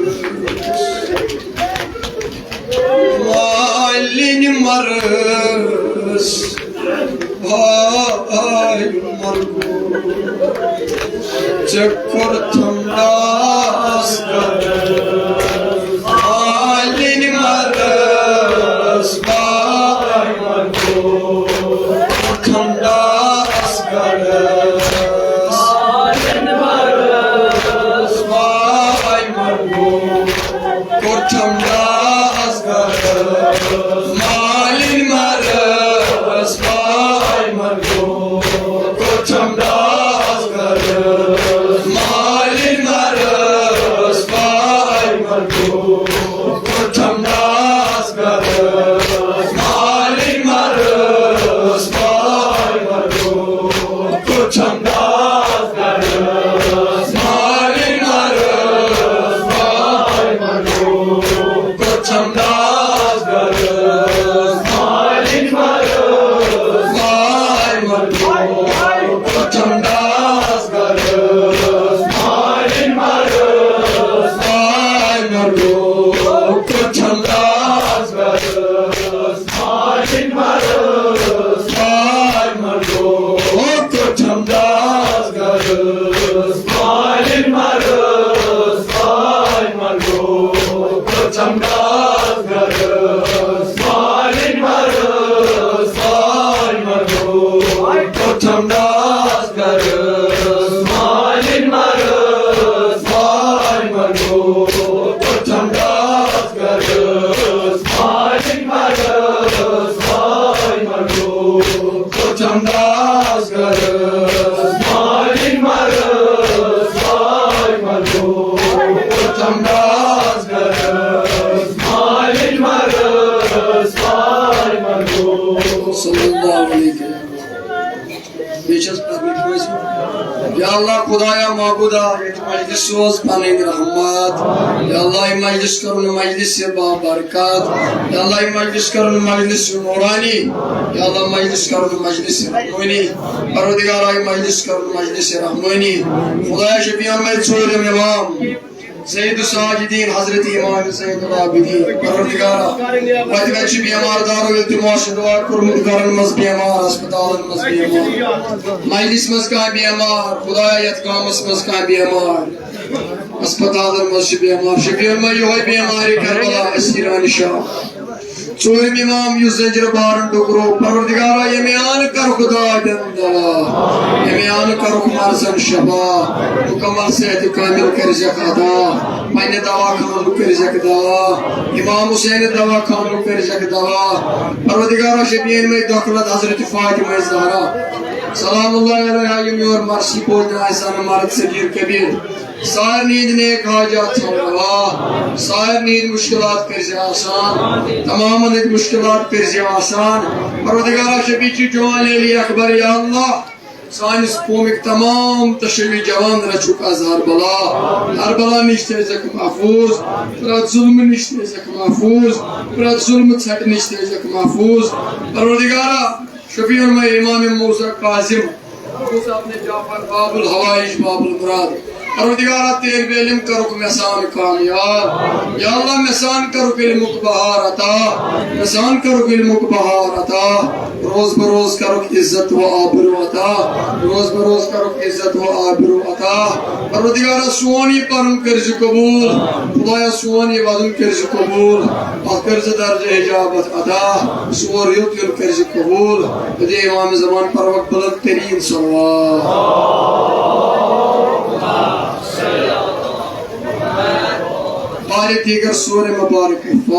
مالِنۍ مرس، بھاے مرگو، ژےٚ کوٚرتھم ڈاس گرس۔ مالِنۍ مرس، بھاے مرگو، کوٚرتھم ڈاس گرس۔ مالِنۍ مرس، بھاے مرگو، کوٚرتھم ڈاس گرس۔ مالِنۍ مرس، بھاے مرگو، کوٚرتھم ڈاس گرس۔ مالِنۍ مرس، بھاے مرگو، کوٚرتھم ڈاس گرس۔ مالِنۍ مرس، بھاے مرگو، کوٚرتھم ڈاس گرس۔ مالِنۍ مرس، بھاے مرگو، کوٚرتھم ڈاس گرس۔ مالِنۍ مرس، بھاے مرگو، کوٚرتھم ڈاس گرس۔ مالِنۍ مرس، بھاے مرگو، کوٚرتھم ڈاس گرس۔ مالِنۍ مرس، بھاے مرگو، کوٚرتھم ڈاس گرس۔ مالِنۍ مرس، بھاے مرگو، کوٚرتھم ڈاس گرس۔ مالِنۍ مرس، بھاے مرگو، کوٚرتھم ڈاس گرس۔ مالِنۍ مرس، بھاے مرگو، کوٚرتھم ڈاس گرس۔ مالِنۍ مرس، بھاے مرگو، کوٚرتھم ڈاس گرس۔ مالِنۍ مرس، بھاے مرگو، کوٚرتھم ڈاس گرس۔ مالِنۍ مرس، بھاے مرگو۔ صلی اللہ علیہ وسلم۔ بیٚیہِ چھَس پَرنٕچ وٲنٛسہِ۔ یا اللہ خدایا معبودا، یہِ مجلس سوز پنٕنۍ رحمت۔ یا اللہ، یہِ مجلس کَرُن مجلس بابرکت۔ یا اللہ، یہِ مجلس کَرُن مجلس نورانی۔ یا اللہ، مجلس کَرُن مجلس رحمانی۔ پروردگارا، یہِ مجلس کَرُن مجلس رحمانی۔ خدایا، شفیعن مےٚ ژوٗرِم امام۔ سید الساجدین حضرت امام زین العابدین۔ پروردگارا، وتہِ وتہِ چھِ بیمار دارو التماس چھِ دعا کوٚرمُت، گرن منٛز بیمار، ہسپتالن منٛز بیمار، مجلس منٛز کانٛہہ بیمار، خدایا یتھ گامس منٛز کانٛہہ بیمار، ہسپتالن منٛز چھِ بیمار، شفیع مہ یِہوے بیمارِ کربلا اسیران شاہ۔ ژوٗرِم امام یُس زنجیرٕ بارن ٹُکرو، پروردگارا، ییٚمہِ آنہٕ کر خدایا دوا، ییٚمہِ آنہٕ کَرُکھ مرضن شفا، مکمل صحت کامل کٔرزیٚکھ عطا، پننہِ دوا خانُک کٔرزیٚکھ دوا، امام حسین دوا خانُک کٔرزیٚکھ دوا۔ پروردگارا، شفیع مے دۄکھلت حضرت فاطمہ زہرا سلام اللہ علیہا، یِم یور مرثی بوزنہِ آسان، مرد صغیر کبیر، سارنٕے ہٕنٛدۍ نیک حاجات تھاو روا، سارنٕے ہٕنٛدۍ مشکلات کٔرزِ آسان، تمامن ہٕنٛدۍ مشکلات کٔرزِ آسان۔ پروردگارا، شفیع چھِ جوان علی اکبر، یا اللہ، سٲنِس قومٕکۍ تمام تشیع جوان رچھُکھ از ہر بلا۔ ہر بلا نِش تھٲیزیٚکھ محفوظ، پرٛٮ۪تھ ظُلمہٕ نِش تھٲیزیٚکھ محفوظ، پرٛٮ۪تھ ظُلمہٕ ژھٹہِ نِش تھٲیزیٚکھ محفوظ۔ پروردگارا، شفیع مے امام موسیٰ کاظم، خصوصاً اپنے جعفر باب الحوائج باب المراد۔ پروردگارا، طالب علم کرُکھ مےٚ سان کامیاب۔ یا اللہ، مےٚ سان کرُکھ علمُک بہار عطا۔ مےٚ سان کرُکھ علمُک بہار عطا۔ روز بروز کرُکھ عزت و آبرو عطا۔ روز بروز کرُکھ عزت و آبرو عطا۔ پروردگارا، سون یہِ پرُن کٔرزِ قبول۔ خدایا، سون یہِ ودُن کٔرزِ قبول۔ اتھ کٔرزِ درجہ اجابت عطا۔ سون یوٚت یُن کٔرزِ قبول۔ تہٕ دِ امام زمان پروک بلند ترین صلوات۔ بارِ دیگر سورِ مبارک۔